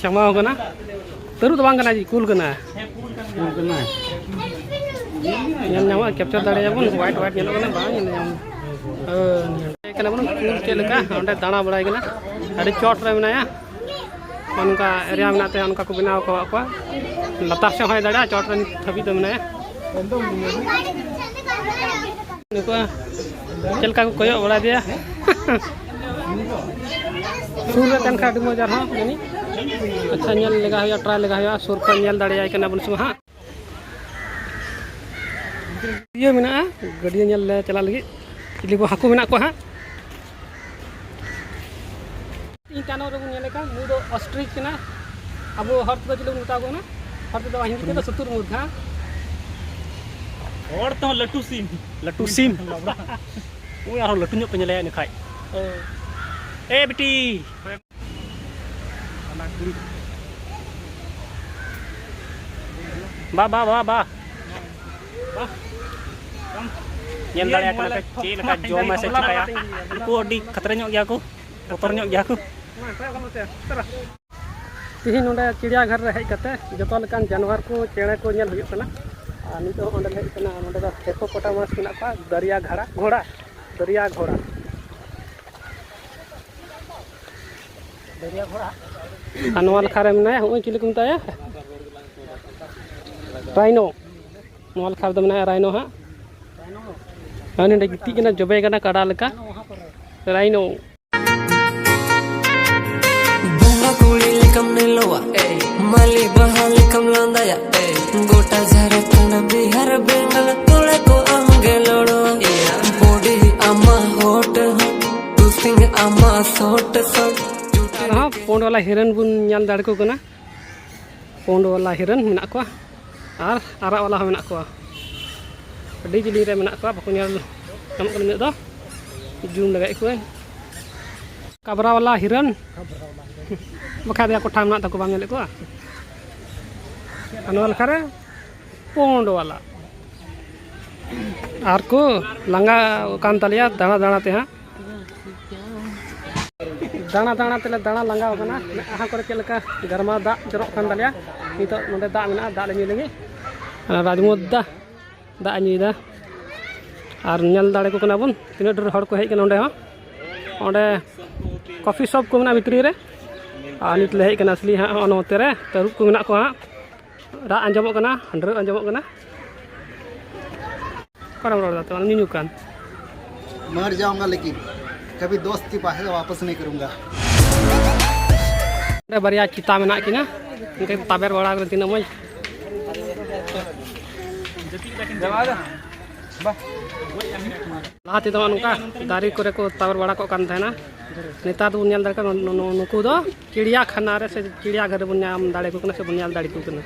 ᱡᱟᱢᱟᱣ ᱠᱟᱱᱟ᱾ ᱛᱟᱹᱨᱩᱵ ᱫᱚ ᱵᱟᱝ ᱠᱟᱱᱟ ᱡᱤ, ᱠᱩᱞ ᱠᱟᱱᱟ᱾ ᱧᱮᱞ ᱧᱟᱢᱚᱜᱼᱟ, ᱠᱮᱯᱪᱟᱨ ᱫᱟᱲᱮᱭᱟᱵᱚᱱ, ᱦᱳᱣᱟᱭᱤᱴ ᱦᱳᱣᱟᱤᱴ ᱧᱮᱞᱚᱜ ᱠᱟᱱᱟ, ᱵᱟᱝ ᱧᱮᱞ ᱧᱟᱢᱚᱜᱼᱟ᱾ ᱦᱳᱭ, ᱧᱮᱞ ᱠᱟᱱᱟ ᱵᱚᱱ ᱠᱩᱞ ᱪᱮᱫ ᱞᱮᱠᱟ ᱚᱸᱰᱮ ᱫᱟᱬᱟ ᱵᱟᱲᱟᱭ ᱠᱟᱱᱟ, ᱟᱹᱰᱤ ᱪᱚᱴ ᱨᱮ ᱢᱮᱱᱟᱭᱟ᱾ ᱱᱚᱝᱠᱟ ᱮᱨᱤᱭᱟ ᱢᱮᱱᱟᱜ ᱛᱮ ᱚᱱᱠᱟ ᱠᱚ ᱵᱮᱱᱟᱣ ᱟᱠᱟᱫ ᱠᱚᱣᱟ᱾ ᱞᱟᱛᱟᱨ ᱥᱮᱫ ᱦᱚᱸᱭ ᱫᱟᱲᱮᱭᱟᱜᱼᱟ, ᱪᱚᱴ ᱨᱮ ᱱᱤᱛ ᱫᱷᱟᱹᱵᱤᱡ ᱫᱚ ᱢᱮᱱᱟᱭᱟ᱾ ᱱᱩᱠᱩ ᱪᱮᱫ ᱞᱮᱠᱟ ᱠᱚ ᱠᱚᱭᱚᱜ ᱵᱟᱲᱟᱭᱮᱫᱮᱭᱟ᱾ ᱥᱩᱨ ᱨᱮ ᱛᱟᱦᱮᱱ ᱠᱷᱟᱱ ᱟᱹᱰᱤ ᱢᱚᱡᱽ ᱟᱨᱦᱚᱸ ᱡᱟᱹᱱᱤᱡ᱾ ᱟᱪᱪᱷᱟ, ᱧᱮᱞ ᱞᱮᱜᱟ ᱦᱩᱭᱩᱜᱼᱟ, ᱴᱨᱟᱭ ᱞᱮᱜᱟ ᱦᱩᱭᱩᱜᱼᱟ, ᱥᱩᱨ ᱠᱷᱚᱱ ᱧᱮᱞ ᱫᱟᱲᱮᱭᱟᱭ ᱠᱟᱱᱟ ᱵᱚᱱ ᱥᱮ ᱵᱟᱝ ᱦᱟᱸᱜ᱾ ᱤᱭᱟᱹ ᱢᱮᱱᱟᱜᱼᱟ, ᱜᱟᱹᱰᱭᱟᱹ ᱧᱮᱞ ᱞᱮ ᱪᱟᱞᱟᱜ ᱞᱟᱹᱜᱤᱫ᱾ ᱪᱤᱞᱤ ᱠᱚ ᱦᱟᱹᱠᱩ ᱢᱮᱱᱟᱜ ᱠᱚᱣᱟ ᱦᱟᱸᱜ᱾ ᱤᱧ ᱪᱟᱱᱟᱞ ᱨᱮᱵᱚᱱ ᱧᱮᱞᱮ ᱠᱟᱱ, ᱱᱩᱭ ᱫᱚ ᱚᱥᱴᱨᱤᱪ ᱠᱟᱱᱟ᱾ ᱟᱵᱚ ᱦᱚᱲ ᱛᱮᱫᱚ ᱪᱮᱫ ᱵᱚᱱ ᱢᱮᱛᱟ ᱠᱚ ᱠᱟᱱᱟ? ᱦᱚᱲ ᱛᱮᱫᱚ, ᱦᱤᱱᱫᱤ ᱛᱮᱫᱚ ᱥᱩᱛᱩᱨ ᱢᱩᱨᱜᱷᱟ᱾ ᱦᱚᱲ ᱛᱮᱦᱚᱸ ᱞᱟᱹᱴᱩ ᱥᱤᱢ᱾ ᱞᱟᱹᱴᱩ ᱥᱤᱢ᱾ ᱩᱱᱤ ᱟᱨᱦᱚᱸ ᱞᱟᱹᱴᱩ ᱧᱚᱜ ᱯᱮ ᱧᱮᱞᱮᱭᱟ ᱤᱱᱟᱹ ᱠᱷᱟᱡ᱾ ᱚ᱾ ᱮ ᱵᱤᱴᱤ᱾ ᱵᱟ, ᱵᱟ, ᱵᱟ, ᱵᱟ᱾ ᱧᱮᱞ ᱫᱟᱲᱮᱭᱟᱜ ᱠᱟᱱᱟ ᱯᱮ ᱪᱮᱫ ᱞᱮᱠᱟ ᱡᱚᱢᱟ ᱥᱮ ᱪᱤᱠᱟᱹᱭᱟ᱾ ᱩᱱᱠᱩ ᱟᱹᱰᱤ ᱠᱷᱟᱛᱨᱟ ᱧᱚᱜ ᱜᱮᱭᱟ ᱠᱚ, ᱵᱚᱛᱚᱨ ᱧᱚᱜ ᱜᱮᱭᱟ ᱠᱚ᱾ ᱛᱤᱦᱤᱧ ᱱᱚᱰᱮ ᱪᱤᱲᱤᱭᱟᱜᱷᱚᱨ ᱨᱮ ᱦᱮᱡ ᱠᱟᱛᱮ ᱡᱚᱛᱚ ᱞᱮᱠᱟᱱ ᱡᱟᱱᱣᱟᱨ ᱠᱚ, ᱪᱮᱬᱮ ᱠᱚ ᱧᱮᱞ ᱦᱩᱭᱩᱜ ᱠᱟᱱᱟ᱾ ᱟᱨ ᱱᱤᱛᱚᱜ ᱚᱸᱰᱮ ᱞᱮ ᱦᱮᱡ ᱠᱟᱱᱟ, ᱱᱚᱰᱮ ᱫᱚ ᱦᱤᱯᱳᱯᱚᱴᱟᱢᱟᱥ ᱢᱮᱱᱟᱜ ᱠᱚᱣᱟ, ᱫᱚᱨᱭᱟ ᱜᱷᱟᱲᱟ, ᱜᱷᱚᱲᱟ, ᱫᱚᱨᱭᱟ ᱜᱷᱚᱲᱟ᱾ ᱟᱨ ᱱᱚᱣᱟ ᱞᱮᱠᱷᱟ ᱨᱮ ᱢᱮᱱᱟᱭᱟ, ᱦᱚᱸᱜᱼᱚᱭ ᱪᱤᱞᱤ ᱠᱚ ᱢᱮᱛᱟᱭᱟ? ᱨᱟᱭᱱᱳ᱾ ᱱᱚᱣᱟ ᱞᱮᱠᱷᱟ ᱨᱮᱫᱚ ᱢᱮᱱᱟᱜᱼᱟ ᱨᱟᱭᱱᱳ ᱦᱟᱸᱜ᱾ ᱟᱨ ᱱᱚᱰᱮ ᱜᱤᱛᱤᱡ ᱠᱟᱱᱟ, ᱡᱚᱵᱮ ᱠᱟᱱᱟ ᱠᱟᱰᱟ ᱞᱮᱠᱟ᱾ ᱨᱟᱭᱱᱳ᱾ ᱵᱚᱸᱜᱟ ᱠᱩᱲᱤ ᱞᱮᱠᱟᱢ ᱧᱮᱞᱚᱜᱼᱟ, ᱮᱭ, ᱢᱟᱹᱞᱤ ᱵᱟᱦᱟ ᱞᱮᱠᱟᱢ ᱞᱟᱸᱫᱟᱭᱟ, ᱮᱭ, ᱜᱚᱴᱟ ᱡᱷᱟᱲᱠᱷᱚᱸᱰ ᱵᱤᱦᱟᱨ ᱵᱮᱝᱜᱚᱞ ᱠᱚᱲᱟ ᱠᱚ ᱟᱢ ᱜᱮ ᱞᱚᱲᱚᱣᱟ᱾ ᱵᱚᱰᱤ ᱟᱢᱟᱜ ᱦᱚᱴ ᱦᱚᱸ, ᱛᱩᱥᱤᱝ ᱟᱢᱟᱜ ᱥᱚᱴ ᱥᱚᱴ᱾ ᱟᱨᱦᱚᱸ ᱯᱩᱸᱰ ᱵᱟᱞᱟ ᱦᱤᱨᱟᱹᱱ ᱵᱚᱱ ᱧᱮᱞ ᱫᱟᱲᱮ ᱠᱚ ᱠᱟᱱᱟ᱾ ᱯᱩᱸᱰ ᱵᱟᱞᱟ ᱦᱤᱨᱟᱹᱱ ᱢᱮᱱᱟᱜ ᱠᱚᱣᱟ ᱟᱨ ᱟᱨᱟᱜ ᱵᱟᱞᱟ ᱦᱚᱸ ᱢᱮᱱᱟᱜ ᱠᱚᱣᱟ᱾ ᱟᱹᱰᱤ ᱡᱤᱞᱤᱧ ᱨᱮ ᱢᱮᱱᱟᱜ ᱠᱚᱣᱟ, ᱵᱟᱠᱚ ᱧᱮᱞ ᱧᱟᱢᱚᱜ ᱠᱟᱱᱟ ᱩᱱᱟᱹᱜ ᱫᱚ᱾ ᱡᱩᱢ ᱞᱟᱜᱟᱭᱮᱫ ᱠᱚᱣᱟᱹᱧ᱾ ᱠᱟᱵᱽᱨᱟ ᱵᱟᱞᱟ ᱦᱤᱨᱟᱹᱱ, ᱵᱟᱠᱷᱟᱡ ᱫᱚ ᱠᱚᱴᱷᱟ ᱢᱮᱱᱟᱜ ᱛᱟᱠᱚ, ᱵᱟᱢ ᱧᱮᱞᱮᱫ ᱠᱚᱣᱟ? ᱟᱨ ᱱᱚᱣᱟ ᱞᱮᱠᱟᱨᱮ ᱯᱩᱸᱰ ᱵᱟᱞᱟ᱾ ᱟᱨ ᱠᱚ ᱞᱟᱸᱜᱟ ᱟᱠᱟᱱ ᱛᱟᱞᱮᱭᱟ ᱫᱟᱬᱟ ᱫᱟᱬᱟ ᱛᱮ ᱦᱟᱸᱜ᱾ ᱫᱟᱬᱟ ᱫᱟᱬᱟ ᱛᱮᱞᱮ ᱫᱟᱬᱟ ᱞᱟᱸᱜᱟᱣ ᱠᱟᱱᱟ᱾ ᱢᱮᱫᱦᱟ ᱠᱚᱨᱮ ᱪᱮᱫ ᱞᱮᱠᱟ ᱜᱟᱨᱢᱟᱣ ᱫᱟᱜ ᱡᱚᱨᱚᱜ ᱠᱟᱱ ᱛᱟᱞᱮᱭᱟ᱾ ᱱᱤᱛᱚᱜ ᱱᱚᱰᱮ ᱫᱟᱜ ᱢᱮᱱᱟᱜᱼᱟ, ᱫᱟᱜ ᱞᱮ ᱧᱩᱭ ᱞᱟᱹᱜᱤᱫ᱾ ᱟᱨ ᱨᱟᱡᱽᱢᱩᱫᱽ ᱫᱟ ᱫᱟᱜ ᱮ ᱧᱩᱭᱮᱫᱟ᱾ ᱟᱨ ᱧᱮᱞ ᱫᱟᱲᱮ ᱠᱚ ᱠᱟᱱᱟ ᱵᱚᱱ ᱛᱤᱱᱟᱹᱜ ᱰᱷᱮᱨ ᱦᱚᱲ ᱠᱚ ᱦᱮᱡ ᱠᱟᱱᱟ ᱚᱸᱰᱮ ᱦᱚᱸ᱾ ᱚᱸᱰᱮ ᱠᱚᱯᱷᱤ ᱥᱚᱯ ᱠᱚ ᱢᱮᱱᱟᱜᱼᱟ ᱵᱷᱤᱛᱨᱤ ᱨᱮ᱾ ᱟᱨ ᱱᱤᱛ ᱞᱮ ᱦᱮᱡ ᱠᱟᱱᱟ ᱟᱥᱞᱤ ᱦᱟᱸᱜ, ᱦᱚᱸᱜᱼᱚ ᱱᱚᱛᱮ ᱨᱮ ᱛᱟᱹᱨᱩᱵ ᱠᱚ ᱢᱮᱱᱟᱜ ᱠᱚᱣᱟ ᱦᱟᱸᱜ᱾ ᱨᱟᱜ ᱟᱸᱡᱚᱢᱚᱜ ᱠᱟᱱᱟ, ᱦᱟᱺᱰᱨᱟᱹᱜ ᱟᱸᱡᱚᱢᱚᱜ ᱠᱟᱱᱟ᱾ ᱚᱠᱟᱨᱮᱢ ᱨᱚᱲ ᱮᱫᱟ ᱛᱚ? ᱧᱩᱧᱩ ᱠᱟᱱ᱾ मर जाऊंगा लेकिन कभी दोस्त की बाहें वापस नहीं करूंगा। ᱚᱸᱰᱮ ᱵᱟᱨᱭᱟ ᱪᱤᱛᱟ ᱢᱮᱱᱟᱜ ᱠᱤᱱᱟ, ᱩᱱᱠᱤᱱ ᱛᱟᱵᱮᱨ ᱵᱟᱲᱟ ᱠᱟᱱᱟ, ᱛᱤᱱᱟᱹᱜ ᱢᱚᱡᱽ᱾ ᱞᱟᱦᱟ ᱛᱮᱫᱚ ᱱᱚᱝᱠᱟ ᱫᱟᱨᱮ ᱠᱚᱨᱮ ᱠᱚ ᱛᱟᱵᱮᱨ ᱵᱟᱲᱟ ᱠᱚᱜ ᱠᱟᱱ ᱛᱟᱦᱮᱱᱟ᱾ ᱱᱮᱛᱟᱨ ᱫᱚᱵᱚᱱ ᱧᱮᱞ ᱫᱟᱲᱮᱭᱟᱜ ᱠᱟᱱᱟ, ᱱᱩ-, ᱱᱩ-, ᱱᱩᱠᱩ ᱫᱚ ᱪᱤᱲᱤᱭᱟ ᱠᱷᱟᱱᱟ ᱨᱮ ᱥᱮ ᱪᱤᱲᱤᱭᱟ ᱜᱷᱚᱨ ᱨᱮᱵᱚᱱ ᱧᱟᱢ ᱫᱟᱲᱮ ᱠᱚ ᱠᱟᱱᱟ ᱥᱮ ᱵᱚᱱ ᱧᱮᱞ ᱫᱟᱲᱮ ᱠᱚ ᱠᱟᱱᱟ᱾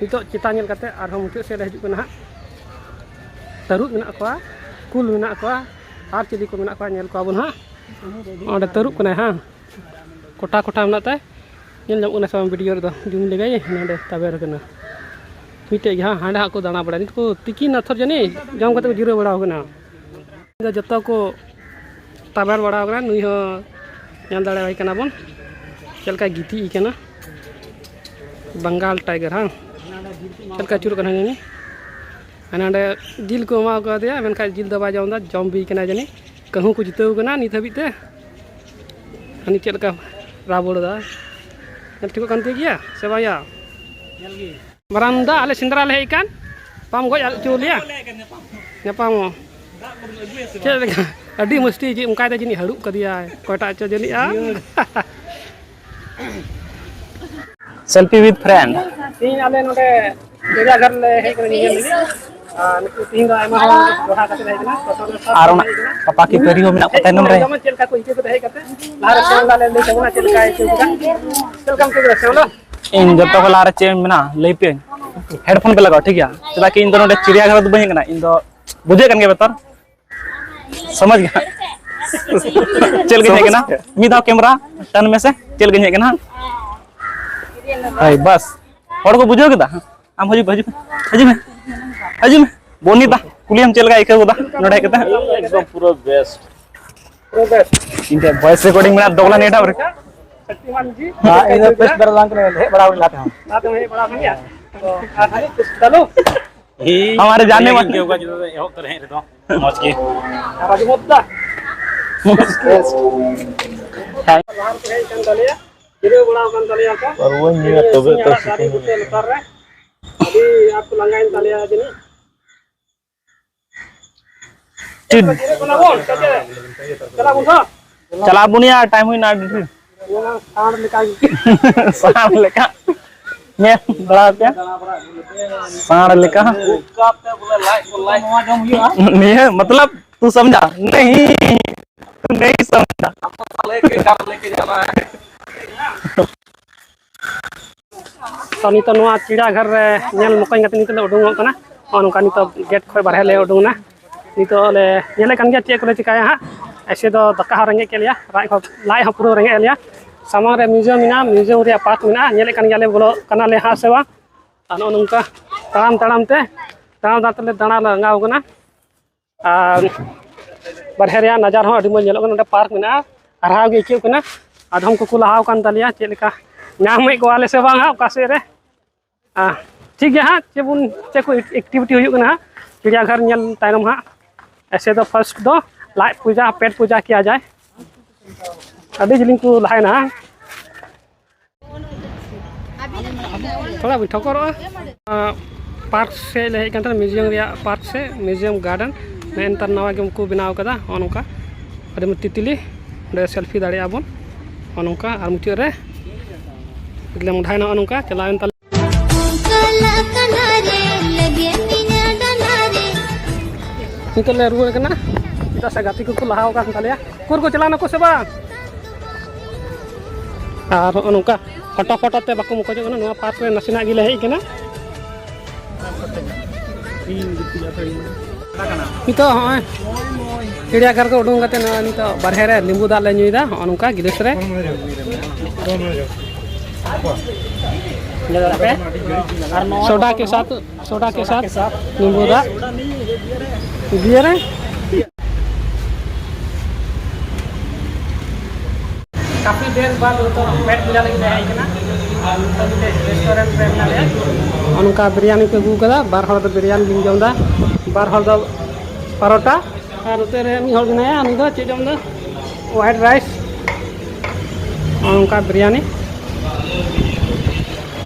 ᱱᱤᱛᱚᱜ ᱪᱮᱛᱟᱱ ᱧᱮᱞ ᱠᱟᱛᱮ ᱟᱨᱦᱚᱸ ᱢᱩᱪᱟᱹᱫ ᱥᱮᱫ ᱞᱮ ᱦᱤᱡᱩᱜ ᱠᱟᱱᱟ ᱦᱟᱸᱜ᱾ ᱛᱟᱹᱨᱩᱵ ᱢᱮᱱᱟᱜ ᱠᱚᱣᱟ, ᱠᱩᱞ ᱢᱮᱱᱟᱜ ᱠᱚᱣᱟ, ᱟᱨ ᱪᱤᱞᱤ ᱠᱚ ᱢᱮᱱᱟᱜ ᱠᱚᱣᱟ ᱧᱮᱞ ᱠᱚᱣᱟ ᱵᱚᱱ ᱦᱟᱸᱜ᱾ ᱚᱸᱰᱮ ᱛᱟᱹᱨᱩᱵ ᱠᱟᱱᱟᱭ ᱦᱟᱸᱜ, ᱠᱚᱴᱟ ᱠᱚᱴᱟ ᱢᱮᱱᱟᱜ ᱛᱟᱭ᱾ ᱧᱮᱞ ᱧᱟᱢᱚᱜ ᱠᱟᱱᱟ ᱥᱮ ᱵᱟᱝ ᱵᱷᱤᱰᱤᱭᱳ ᱨᱮᱫᱚ? ᱡᱩᱢ ᱞᱮᱜᱟᱭ, ᱱᱚᱰᱮ ᱛᱟᱵᱮᱨ ᱠᱟᱱᱟ᱾ ᱢᱤᱫᱴᱮᱡ ᱜᱮ ᱦᱟᱸᱜ, ᱦᱟᱸᱰᱮ ᱦᱟᱸᱜ ᱠᱚ ᱫᱟᱬᱟ ᱵᱟᱲᱟᱭᱟ᱾ ᱱᱤᱛ ᱠᱚ ᱛᱤᱠᱤᱱ ᱟᱛᱷᱚᱨ ᱡᱟᱹᱱᱤᱡ ᱡᱚᱢ ᱠᱟᱛᱮ ᱠᱚ ᱡᱤᱨᱟᱹᱣ ᱵᱟᱲᱟ ᱟᱠᱟᱱᱟ᱾ ᱱᱤᱛ ᱫᱚ ᱡᱚᱛᱚ ᱠᱚ ᱛᱟᱵᱮᱨ ᱵᱟᱲᱟ ᱟᱠᱟᱱᱟ᱾ ᱱᱩᱭ ᱦᱚᱸ ᱧᱮᱞ ᱫᱟᱲᱮᱭᱟᱭ ᱠᱟᱱᱟ ᱵᱚᱱ, ᱪᱮᱫ ᱞᱮᱠᱟᱭ ᱜᱤᱛᱤᱡ ᱠᱟᱱᱟ᱾ ᱵᱟᱝᱜᱟᱞ ᱴᱟᱭᱜᱟᱨ ᱦᱟᱝ, ᱪᱮᱫ ᱞᱮᱠᱟ ᱟᱹᱪᱩᱨᱚᱜ ᱠᱟᱱᱟ ᱡᱟᱹᱱᱤᱡ᱾ ᱦᱟᱱᱮ ᱚᱸᱰᱮ ᱡᱤᱞ ᱠᱚ ᱮᱢᱟ ᱠᱟᱫᱮᱭᱟ, ᱢᱮᱱᱠᱷᱟᱱ ᱡᱤᱞ ᱫᱚ ᱵᱟᱭ ᱡᱚᱢ ᱮᱫᱟ, ᱡᱚᱢ ᱵᱤ ᱠᱟᱱᱟᱭ ᱡᱟᱹᱱᱤᱡ᱾ ᱠᱟᱹᱦᱩ ᱠᱚ ᱡᱤᱛᱟᱹᱣ ᱠᱟᱱᱟ ᱱᱤᱛ ᱦᱟᱹᱵᱤᱡ ᱛᱮ᱾ ᱦᱟᱹᱱᱤ ᱪᱮᱫ ᱞᱮᱠᱟ ᱨᱟᱵᱚᱲ ᱮᱫᱟ, ᱧᱮᱞ ᱴᱷᱤᱠᱚᱜ ᱠᱟᱱ ᱛᱟᱭ ᱜᱮᱭᱟ ᱥᱮ ᱵᱟᱝ ᱭᱟ? ᱧᱮᱞ ᱜᱮ᱾ ᱢᱟᱨᱟᱝ ᱫᱟ, ᱟᱞᱮ ᱥᱮᱸᱫᱽᱨᱟ ᱞᱮ ᱦᱮᱡ ᱟᱠᱟᱱ, ᱵᱟᱢ ᱜᱚᱡ ᱦᱚᱪᱚ ᱞᱮᱭᱟ? ᱧᱟᱯᱟᱢᱚᱜ᱾ ᱪᱮᱫ ᱞᱮᱠᱟ? ᱟᱹᱰᱤ ᱢᱚᱥᱛᱤ ᱡᱮ ᱚᱱᱠᱟᱭ ᱫᱟ ᱡᱟᱹᱱᱤᱡ ᱦᱟᱹᱲᱩᱵ ᱠᱟᱫᱮᱭᱟᱭ, ᱚᱠᱚᱭᱴᱟᱜ ᱪᱚ ᱡᱟᱹᱱᱤᱡ ᱟᱢ᱾ Selfie with friend. ᱛᱮᱦᱮᱧ ᱟᱞᱮ ᱱᱚᱰᱮ ᱪᱤᱲᱤᱭᱟᱜᱷᱚᱨ ᱞᱮ ᱦᱮᱡ ᱠᱟᱱᱟ ᱧᱮᱧᱮᱞ ᱞᱟᱹᱜᱤᱫ᱾ ᱟᱨ ᱱᱩᱠᱩ ᱛᱮᱦᱮᱧ ᱫᱚ ᱟᱭᱢᱟ ᱦᱚᱲ ᱫᱚᱦᱲᱟ ᱠᱟᱛᱮ ᱦᱮᱡ ᱠᱟᱱᱟ, ᱯᱟᱯᱟ ᱠᱤ ᱯᱟᱹᱨᱤ ᱦᱚᱸ ᱢᱮᱱᱟᱜ ᱠᱚ ᱛᱟᱭᱱᱚᱢ ᱨᱮ᱾ ᱪᱮᱫ ᱞᱮᱠᱟ ᱠᱚ ᱟᱹᱭᱠᱟᱹᱣ ᱠᱮᱫᱟ ᱦᱮᱡ ᱠᱟᱛᱮ? ᱞᱟᱦᱟ ᱨᱮ ᱥᱮᱱ ᱞᱟᱦᱟ ᱞᱮ ᱞᱟᱹᱭ ᱛᱟᱵᱚᱱᱟ ᱪᱮᱫ ᱞᱮᱠᱟᱭ ᱟᱹᱭᱠᱟᱹᱣ ᱠᱮᱫᱟ? ᱪᱮᱫ ᱞᱮᱠᱟᱢ ᱟᱹᱭᱠᱟᱹᱣ ᱠᱮᱫᱟ ᱥᱮᱱ ᱫᱚ? ᱤᱧ ᱡᱚᱛᱚ ᱠᱷᱚᱱ ᱞᱟᱦᱟ ᱨᱮ ᱪᱮᱫ ᱤᱧ ᱢᱮᱱᱟ ᱞᱟᱹᱭ ᱯᱮ, headphone ᱯᱮ ᱞᱟᱜᱟᱣᱟ, ᱴᱷᱤᱠ ᱜᱮᱭᱟ? ᱪᱮᱫᱟᱜ ᱠᱤ ᱤᱧ ᱫᱚ ᱱᱚᱰᱮ ᱪᱤᱲᱤᱭᱟᱜᱷᱚᱨ ᱫᱚ ᱵᱟᱹᱧ ᱦᱮᱡ ᱠᱟᱱᱟ, ᱤᱧ ᱫᱚ ᱵᱩᱡᱷᱟᱹᱜ ᱠᱟᱱ ᱜᱮᱭᱟ ᱵᱮᱯᱟᱨ, ᱥᱚᱢᱟᱡᱽ ᱜᱮ ᱦᱟᱸᱜ᱾ ᱪᱮᱫ ᱞᱮᱠᱟᱧ ᱦᱮᱡ ᱠᱟᱱᱟ? ᱢᱤᱫ ᱫᱷᱟᱣ ᱠᱮᱢᱮᱨᱟ turn ᱢᱮᱥᱮ, ᱪᱮᱫ ᱞᱮᱠᱟᱧ ᱦᱮᱡ ᱠᱟᱱᱟ ᱦᱟᱸᱜ? ᱦᱳᱭ, ᱵᱟᱥ᱾ ᱦᱚᱲ ᱠᱚ ᱵᱩᱡᱷᱟᱹᱣ ᱠᱮᱫᱟ? ᱟᱢ ᱦᱤᱡᱩᱜ ᱢᱮ, ᱦᱤᱡᱩᱜ ᱢᱮ, ᱦᱤᱡᱩᱜ ᱢᱮ, ᱦᱤᱡᱩᱜ ᱢᱮ᱾ ᱵᱚᱱᱤ ᱫᱟ, ᱠᱩᱞᱤᱭᱟᱢ ᱪᱮᱫ ᱞᱮᱠᱟ ᱟᱹᱭᱠᱟᱹᱣ ᱠᱮᱫᱟ ᱱᱚᱰᱮ ᱦᱮᱡ ᱠᱟᱛᱮ? ᱮᱠᱫᱚᱢ ᱯᱩᱨᱟᱹ best᱾ ᱯᱩᱨᱟᱹ best᱾ ᱤᱧ ᱴᱷᱮᱱ voice recording ᱢᱮᱱᱟᱜᱼᱟ, ᱫᱚᱜᱽᱞᱟ ᱱᱮᱴᱣᱟᱨᱠ ᱨᱮ᱾ ᱥᱚᱠᱛᱤᱢᱟᱱ ᱡᱤ᱾ ᱦᱮᱸ, ᱤᱧ ᱫᱚ first ᱵᱟᱨ ᱵᱟᱝ ᱠᱟᱱᱟ, ᱦᱮᱡ ᱵᱟᱲᱟ ᱦᱩᱭ ᱞᱮᱱᱟ ᱛᱟᱦᱮᱸ᱾ ᱞᱟᱦᱟ ᱛᱮᱢ ᱦᱮᱡ ᱵᱟᱲᱟ ᱟᱠᱟᱱ ᱜᱮᱭᱟ? ᱛᱚ, ᱟᱨ ᱦᱟᱹᱱᱤ ᱪᱟᱞᱩ? ᱦᱮᱸ, ᱦᱟᱢᱟᱨᱮ ᱡᱟᱱᱮ ᱢᱟᱱᱮ᱾ ᱮᱦᱚᱵ ᱛᱚᱨᱟ ᱦᱮᱡ ᱨᱮᱫᱚ ᱢᱚᱡᱽ ᱜᱮ᱾ ᱨᱟᱡᱩ ᱢᱳᱫᱫᱟ᱾ ᱞᱟᱦᱟ ᱨᱮᱠᱚ ᱦᱮᱡ ᱟᱠᱟᱱ ᱛᱟᱞᱮᱭᱟ, ᱡᱤᱨᱟᱹᱣ ᱵᱟᱲᱟ ᱟᱠᱟᱱ ᱛᱟᱞᱮᱭᱟ ᱠᱚ᱾ ᱟᱨ ᱵᱟᱹᱧ ᱧᱩᱭᱟ, ᱛᱚᱵᱮ ᱛᱚ ᱥᱤᱛᱩᱝ ᱫᱟᱨᱮ ᱵᱩᱴᱟᱹ ᱞᱟᱛᱟᱨ ᱨᱮ᱾ ᱟᱹᱰᱤ ᱟᱸᱴ ᱠᱚ ᱞᱟᱸᱜᱟᱭᱮᱱ ᱛᱟᱞᱮᱭᱟ ᱡᱟᱹᱱᱤᱡ᱾ ᱪᱮᱫ? ᱪᱟᱞᱟᱜ ᱵᱚᱱ ᱛᱚ? ᱪᱟᱞᱟᱜ ᱵᱚᱱ ᱭᱟ, time ᱦᱩᱭᱱᱟ ᱟᱹᱰᱤ ᱰᱷᱮᱨ᱾ ᱚᱱᱟ ᱥᱟᱬ ᱞᱮᱠᱟ ᱜᱮ᱾ ᱥᱟᱬ ᱞᱮᱠᱟ᱾ ᱧᱮᱞ ᱵᱟᱲᱟ ᱯᱮ᱾ ᱥᱟᱬ ᱞᱮᱠᱟ᱾ ᱚᱱᱠᱟᱛᱮ ᱵᱚᱞᱮ ᱞᱟᱡ ᱠᱚ ᱞᱟᱡ᱾ ᱱᱚᱣᱟ ᱡᱚᱢ ᱦᱩᱭᱩᱜᱼᱟ᱾ ᱱᱤᱭᱟᱹ ᱢᱚᱛᱞᱚᱵ ᱛᱩ ᱥᱟᱢᱡᱷᱟ? ᱱᱟᱦᱤᱸ, ᱛᱩ ᱱᱟᱦᱤᱸ ᱥᱟᱢᱡᱷᱟ᱾ ᱟᱢ ᱫᱚ ᱛᱟᱦᱞᱮ ᱪᱮᱫ ᱠᱟᱨ ᱞᱮᱠᱮ ᱪᱟᱞᱟᱜᱼᱟ? ᱛᱚ, ᱱᱤᱛᱚᱜ ᱱᱚᱣᱟ ᱪᱤᱲᱤᱭᱟᱜᱷᱚᱨ ᱨᱮ ᱧᱮᱞ ᱢᱚᱠᱚᱧ ᱠᱟᱛᱮ ᱱᱤᱛᱚᱜ ᱞᱮ ᱩᱰᱩᱝᱚᱜ ᱠᱟᱱᱟ᱾ ᱱᱚᱜᱼᱚ ᱱᱚᱝᱠᱟ ᱱᱤᱛᱚᱜ gate ᱠᱷᱚᱱ ᱵᱟᱨᱦᱮ ᱞᱮ ᱩᱰᱩᱝ ᱮᱱᱟ᱾ ᱱᱤᱛᱚᱜ ᱞᱮ ᱧᱮᱞᱮᱫ ᱠᱟᱱ ᱜᱮᱭᱟ ᱪᱮᱫ ᱠᱚᱞᱮ ᱪᱤᱠᱟᱹᱭᱟ ᱦᱟᱸᱜ᱾ ᱮᱭᱥᱮ ᱫᱚ ᱫᱟᱠᱟ ᱦᱚᱸ ᱨᱮᱸᱜᱮᱡ ᱠᱮᱫ ᱞᱮᱭᱟ, ᱞᱟᱡ ᱦᱚᱸ, ᱞᱟᱡ ᱦᱚᱸ ᱯᱩᱨᱟᱹ ᱨᱮᱸᱜᱮᱡ ᱮᱫ ᱞᱮᱭᱟ᱾ ᱥᱟᱢᱟᱝ ᱨᱮ museum ᱢᱮᱱᱟᱜᱼᱟ, museum ᱨᱮᱭᱟᱜ park ᱢᱮᱱᱟᱜᱼᱟ, ᱧᱮᱞᱮᱫ ᱠᱟᱱ ᱜᱮᱭᱟᱞᱮ ᱵᱚᱞᱚᱜ ᱠᱟᱱᱟᱞᱮ ᱦᱟᱸᱜ ᱥᱮ ᱵᱟᱝ᱾ ᱟᱨ ᱱᱚᱜᱼᱚ ᱱᱚᱝᱠᱟ ᱛᱟᱲᱟᱢ ᱛᱟᱲᱟᱢ ᱛᱮ, ᱛᱟᱲᱟᱢ ᱛᱟᱲᱟᱢ ᱛᱮᱞᱮ ᱫᱟᱬᱟ ᱞᱟᱸᱜᱟᱣ ᱠᱟᱱᱟ᱾ ᱟᱨ ᱵᱟᱨᱦᱮ ᱨᱮᱭᱟᱜ ᱱᱟᱡᱟᱨ ᱦᱚᱸ ᱟᱹᱰᱤ ᱢᱚᱡᱽ ᱧᱮᱞᱚᱜ ᱠᱟᱱᱟ᱾ ᱱᱚᱰᱮ park ᱢᱮᱱᱟᱜᱼᱟ, ᱦᱟᱨᱦᱟᱣ ᱜᱮ ᱟᱹᱭᱠᱟᱹᱜ ᱠᱟᱱᱟ᱾ ᱟᱫᱚᱢ ᱠᱚᱠᱚ ᱞᱟᱦᱟᱣ ᱠᱟᱱ ᱛᱟᱞᱮᱭᱟ, ᱪᱮᱫ ᱞᱮᱠᱟ ᱧᱟᱢᱮᱫ ᱠᱚᱣᱟ ᱞᱮ ᱥᱮ ᱵᱟᱝ ᱦᱟᱸᱜ ᱚᱠᱟ ᱥᱮᱫ ᱨᱮ᱾ ᱟᱨ ᱴᱷᱤᱠ ᱜᱮᱭᱟ ᱦᱟᱸᱜ, ᱪᱮᱫ ᱵᱚᱱ, ᱪᱮᱫ ᱠᱚ activity ᱦᱩᱭᱩᱜ ᱠᱟᱱᱟ ᱦᱟᱸᱜ ᱪᱤᱲᱤᱭᱟᱜᱷᱚᱨ ᱧᱮᱞ ᱛᱟᱭᱱᱚᱢ ᱦᱟᱸᱜ᱾ ᱮᱥᱮ ᱫᱚ first ᱫᱚ ᱞᱟᱡ ᱯᱩᱡᱟ, ᱯᱮᱴ ᱯᱩᱡᱟ ᱠᱤᱭᱟ ᱡᱟᱭ᱾ ᱟᱹᱰᱤ ᱡᱤᱞᱤᱧ ᱠᱚ ᱞᱟᱦᱟᱭᱮᱱᱟ ᱦᱟᱸᱜ᱾ ᱛᱷᱚᱲᱟ ᱵᱚᱱ ᱴᱷᱚᱠᱚᱨᱚᱜᱼᱟ᱾ ᱯᱟᱨᱠ ᱥᱮᱫ ᱞᱮ ᱦᱮᱡ ᱠᱟᱱ ᱛᱟᱦᱮᱱᱟ, ᱢᱤᱭᱩᱡᱤᱭᱟᱢ ᱨᱮᱭᱟᱜ ᱯᱟᱨᱠ ᱥᱮᱫ, ᱢᱤᱭᱩᱡᱤᱭᱟᱢ ᱜᱟᱨᱰᱮᱱ᱾ ᱱᱮᱜᱼᱮ ᱱᱮᱛᱟᱨ ᱱᱟᱣᱟ ᱜᱮ ᱠᱚ ᱵᱮᱱᱟᱣ ᱠᱟᱫᱟ, ᱱᱚᱜᱼᱚ ᱱᱚᱝᱠᱟ᱾ ᱟᱹᱰᱤ ᱢᱚᱡᱽ ᱛᱤᱛᱞᱤ, ᱚᱸᱰᱮ ᱥᱮᱞᱯᱷᱤ ᱫᱟᱲᱮᱭᱟᱜᱼᱟ ᱵᱚᱱ, ᱱᱚᱜᱼᱚ ᱱᱚᱝᱠᱟ᱾ ᱟᱨ ᱢᱩᱪᱟᱹᱫ ᱨᱮ ᱢᱚᱰᱷᱟᱭᱱᱟ, ᱱᱚᱜᱼᱚ ᱱᱚᱝᱠᱟ ᱪᱟᱞᱟᱣᱮᱱ ᱛᱟᱞᱮ᱾ ᱪᱟᱞᱟᱜ ᱠᱟᱱᱟ ᱨᱮ, ᱞᱮᱵᱮᱫ ᱢᱮᱭᱟ ᱰᱟᱸᱰᱟ ᱨᱮ᱾ ᱱᱤᱛᱚᱜ ᱞᱮ ᱨᱩᱣᱟᱹᱲ ᱠᱟᱱᱟ, ᱪᱮᱫᱟᱜ ᱥᱮ ᱜᱟᱛᱮ ᱠᱚᱠᱚ ᱞᱟᱦᱟ ᱟᱠᱟᱱ ᱛᱟᱞᱮᱭᱟ᱾ ᱩᱠᱩᱨ ᱠᱚ ᱪᱟᱞᱟᱣ ᱱᱟᱠᱚ ᱥᱮ ᱵᱟᱝ? ᱟᱨ ᱱᱚᱜᱼᱚ ᱱᱚᱝᱠᱟ ᱯᱷᱳᱴᱳ ᱯᱷᱳᱴᱳ ᱛᱮ ᱵᱟᱠᱚ ᱢᱚᱠᱚᱡᱚᱜ ᱠᱟᱱᱟ᱾ ᱱᱚᱣᱟ ᱯᱟᱨᱠ ᱨᱮ ᱱᱟᱥᱮᱱᱟᱜ ᱜᱮᱞᱮ ᱦᱮᱡ ᱠᱟᱱᱟ᱾ ᱱᱤᱛᱚᱜ ᱦᱚᱸᱜᱼᱚᱭ ᱪᱤᱲᱤᱭᱟᱜᱷᱚᱨ ᱠᱚ ᱩᱰᱩᱝ ᱠᱟᱛᱮ ᱱᱚᱜᱼᱚᱭ ᱱᱤᱛᱚᱜ ᱵᱟᱨᱦᱮ ᱨᱮ ᱞᱤᱸᱵᱩ ᱫᱟᱜ ᱞᱮ ᱧᱩᱭᱮᱫᱟ, ᱱᱚᱜᱼᱚ ᱱᱚᱝᱠᱟ ᱜᱤᱞᱟᱹᱥ ᱨᱮ᱾ ᱥᱳᱰᱟ ᱠᱮ ᱥᱟᱛᱷ, ᱥᱳᱰᱟ ᱠᱮ ᱥᱟᱛᱷ ᱱᱤᱸᱵᱩ ᱫᱟᱜ᱾ ᱵᱤᱭᱟᱨ ᱨᱮ ᱠᱟᱯᱷᱤ ᱫᱮᱨ ᱵᱟᱫ ᱱᱤᱛᱚᱜ ᱯᱮᱴ ᱯᱩᱡᱟ ᱞᱟᱹᱜᱤᱫ ᱞᱮ ᱦᱮᱡ ᱠᱟᱱᱟ᱾ ᱟᱨ ᱱᱤᱛᱚᱜ ᱢᱤᱫᱴᱮᱡ ᱨᱮᱥᱴᱩᱨᱮᱱᱴ ᱨᱮ ᱢᱮᱱᱟᱜ ᱞᱮᱭᱟ᱾ ᱱᱚᱜᱼᱚ ᱱᱚᱝᱠᱟ ᱵᱤᱨᱭᱟᱱᱤ ᱠᱚ ᱟᱹᱜᱩ ᱠᱟᱫᱟ, ᱵᱟᱨ ᱦᱚᱲ ᱫᱚ ᱵᱤᱨᱭᱟᱱᱤ ᱞᱤᱧ ᱡᱚᱢ ᱮᱫᱟ, ᱵᱟᱨ ᱦᱚᱲ ᱫᱚ ᱯᱟᱨᱳᱴᱟ᱾ ᱟᱨ ᱱᱚᱛᱮ ᱨᱮ ᱢᱤᱫ ᱦᱚᱲ ᱢᱮᱱᱟᱭᱟ, ᱩᱱᱤ ᱫᱚ ᱪᱮᱫ ᱡᱚᱢ ᱫᱚ ᱣᱟᱭᱤᱴ ᱨᱟᱭᱤᱥ, ᱱᱚᱜᱼᱚ ᱱᱚᱝᱠᱟ ᱵᱤᱨᱭᱟᱱᱤ᱾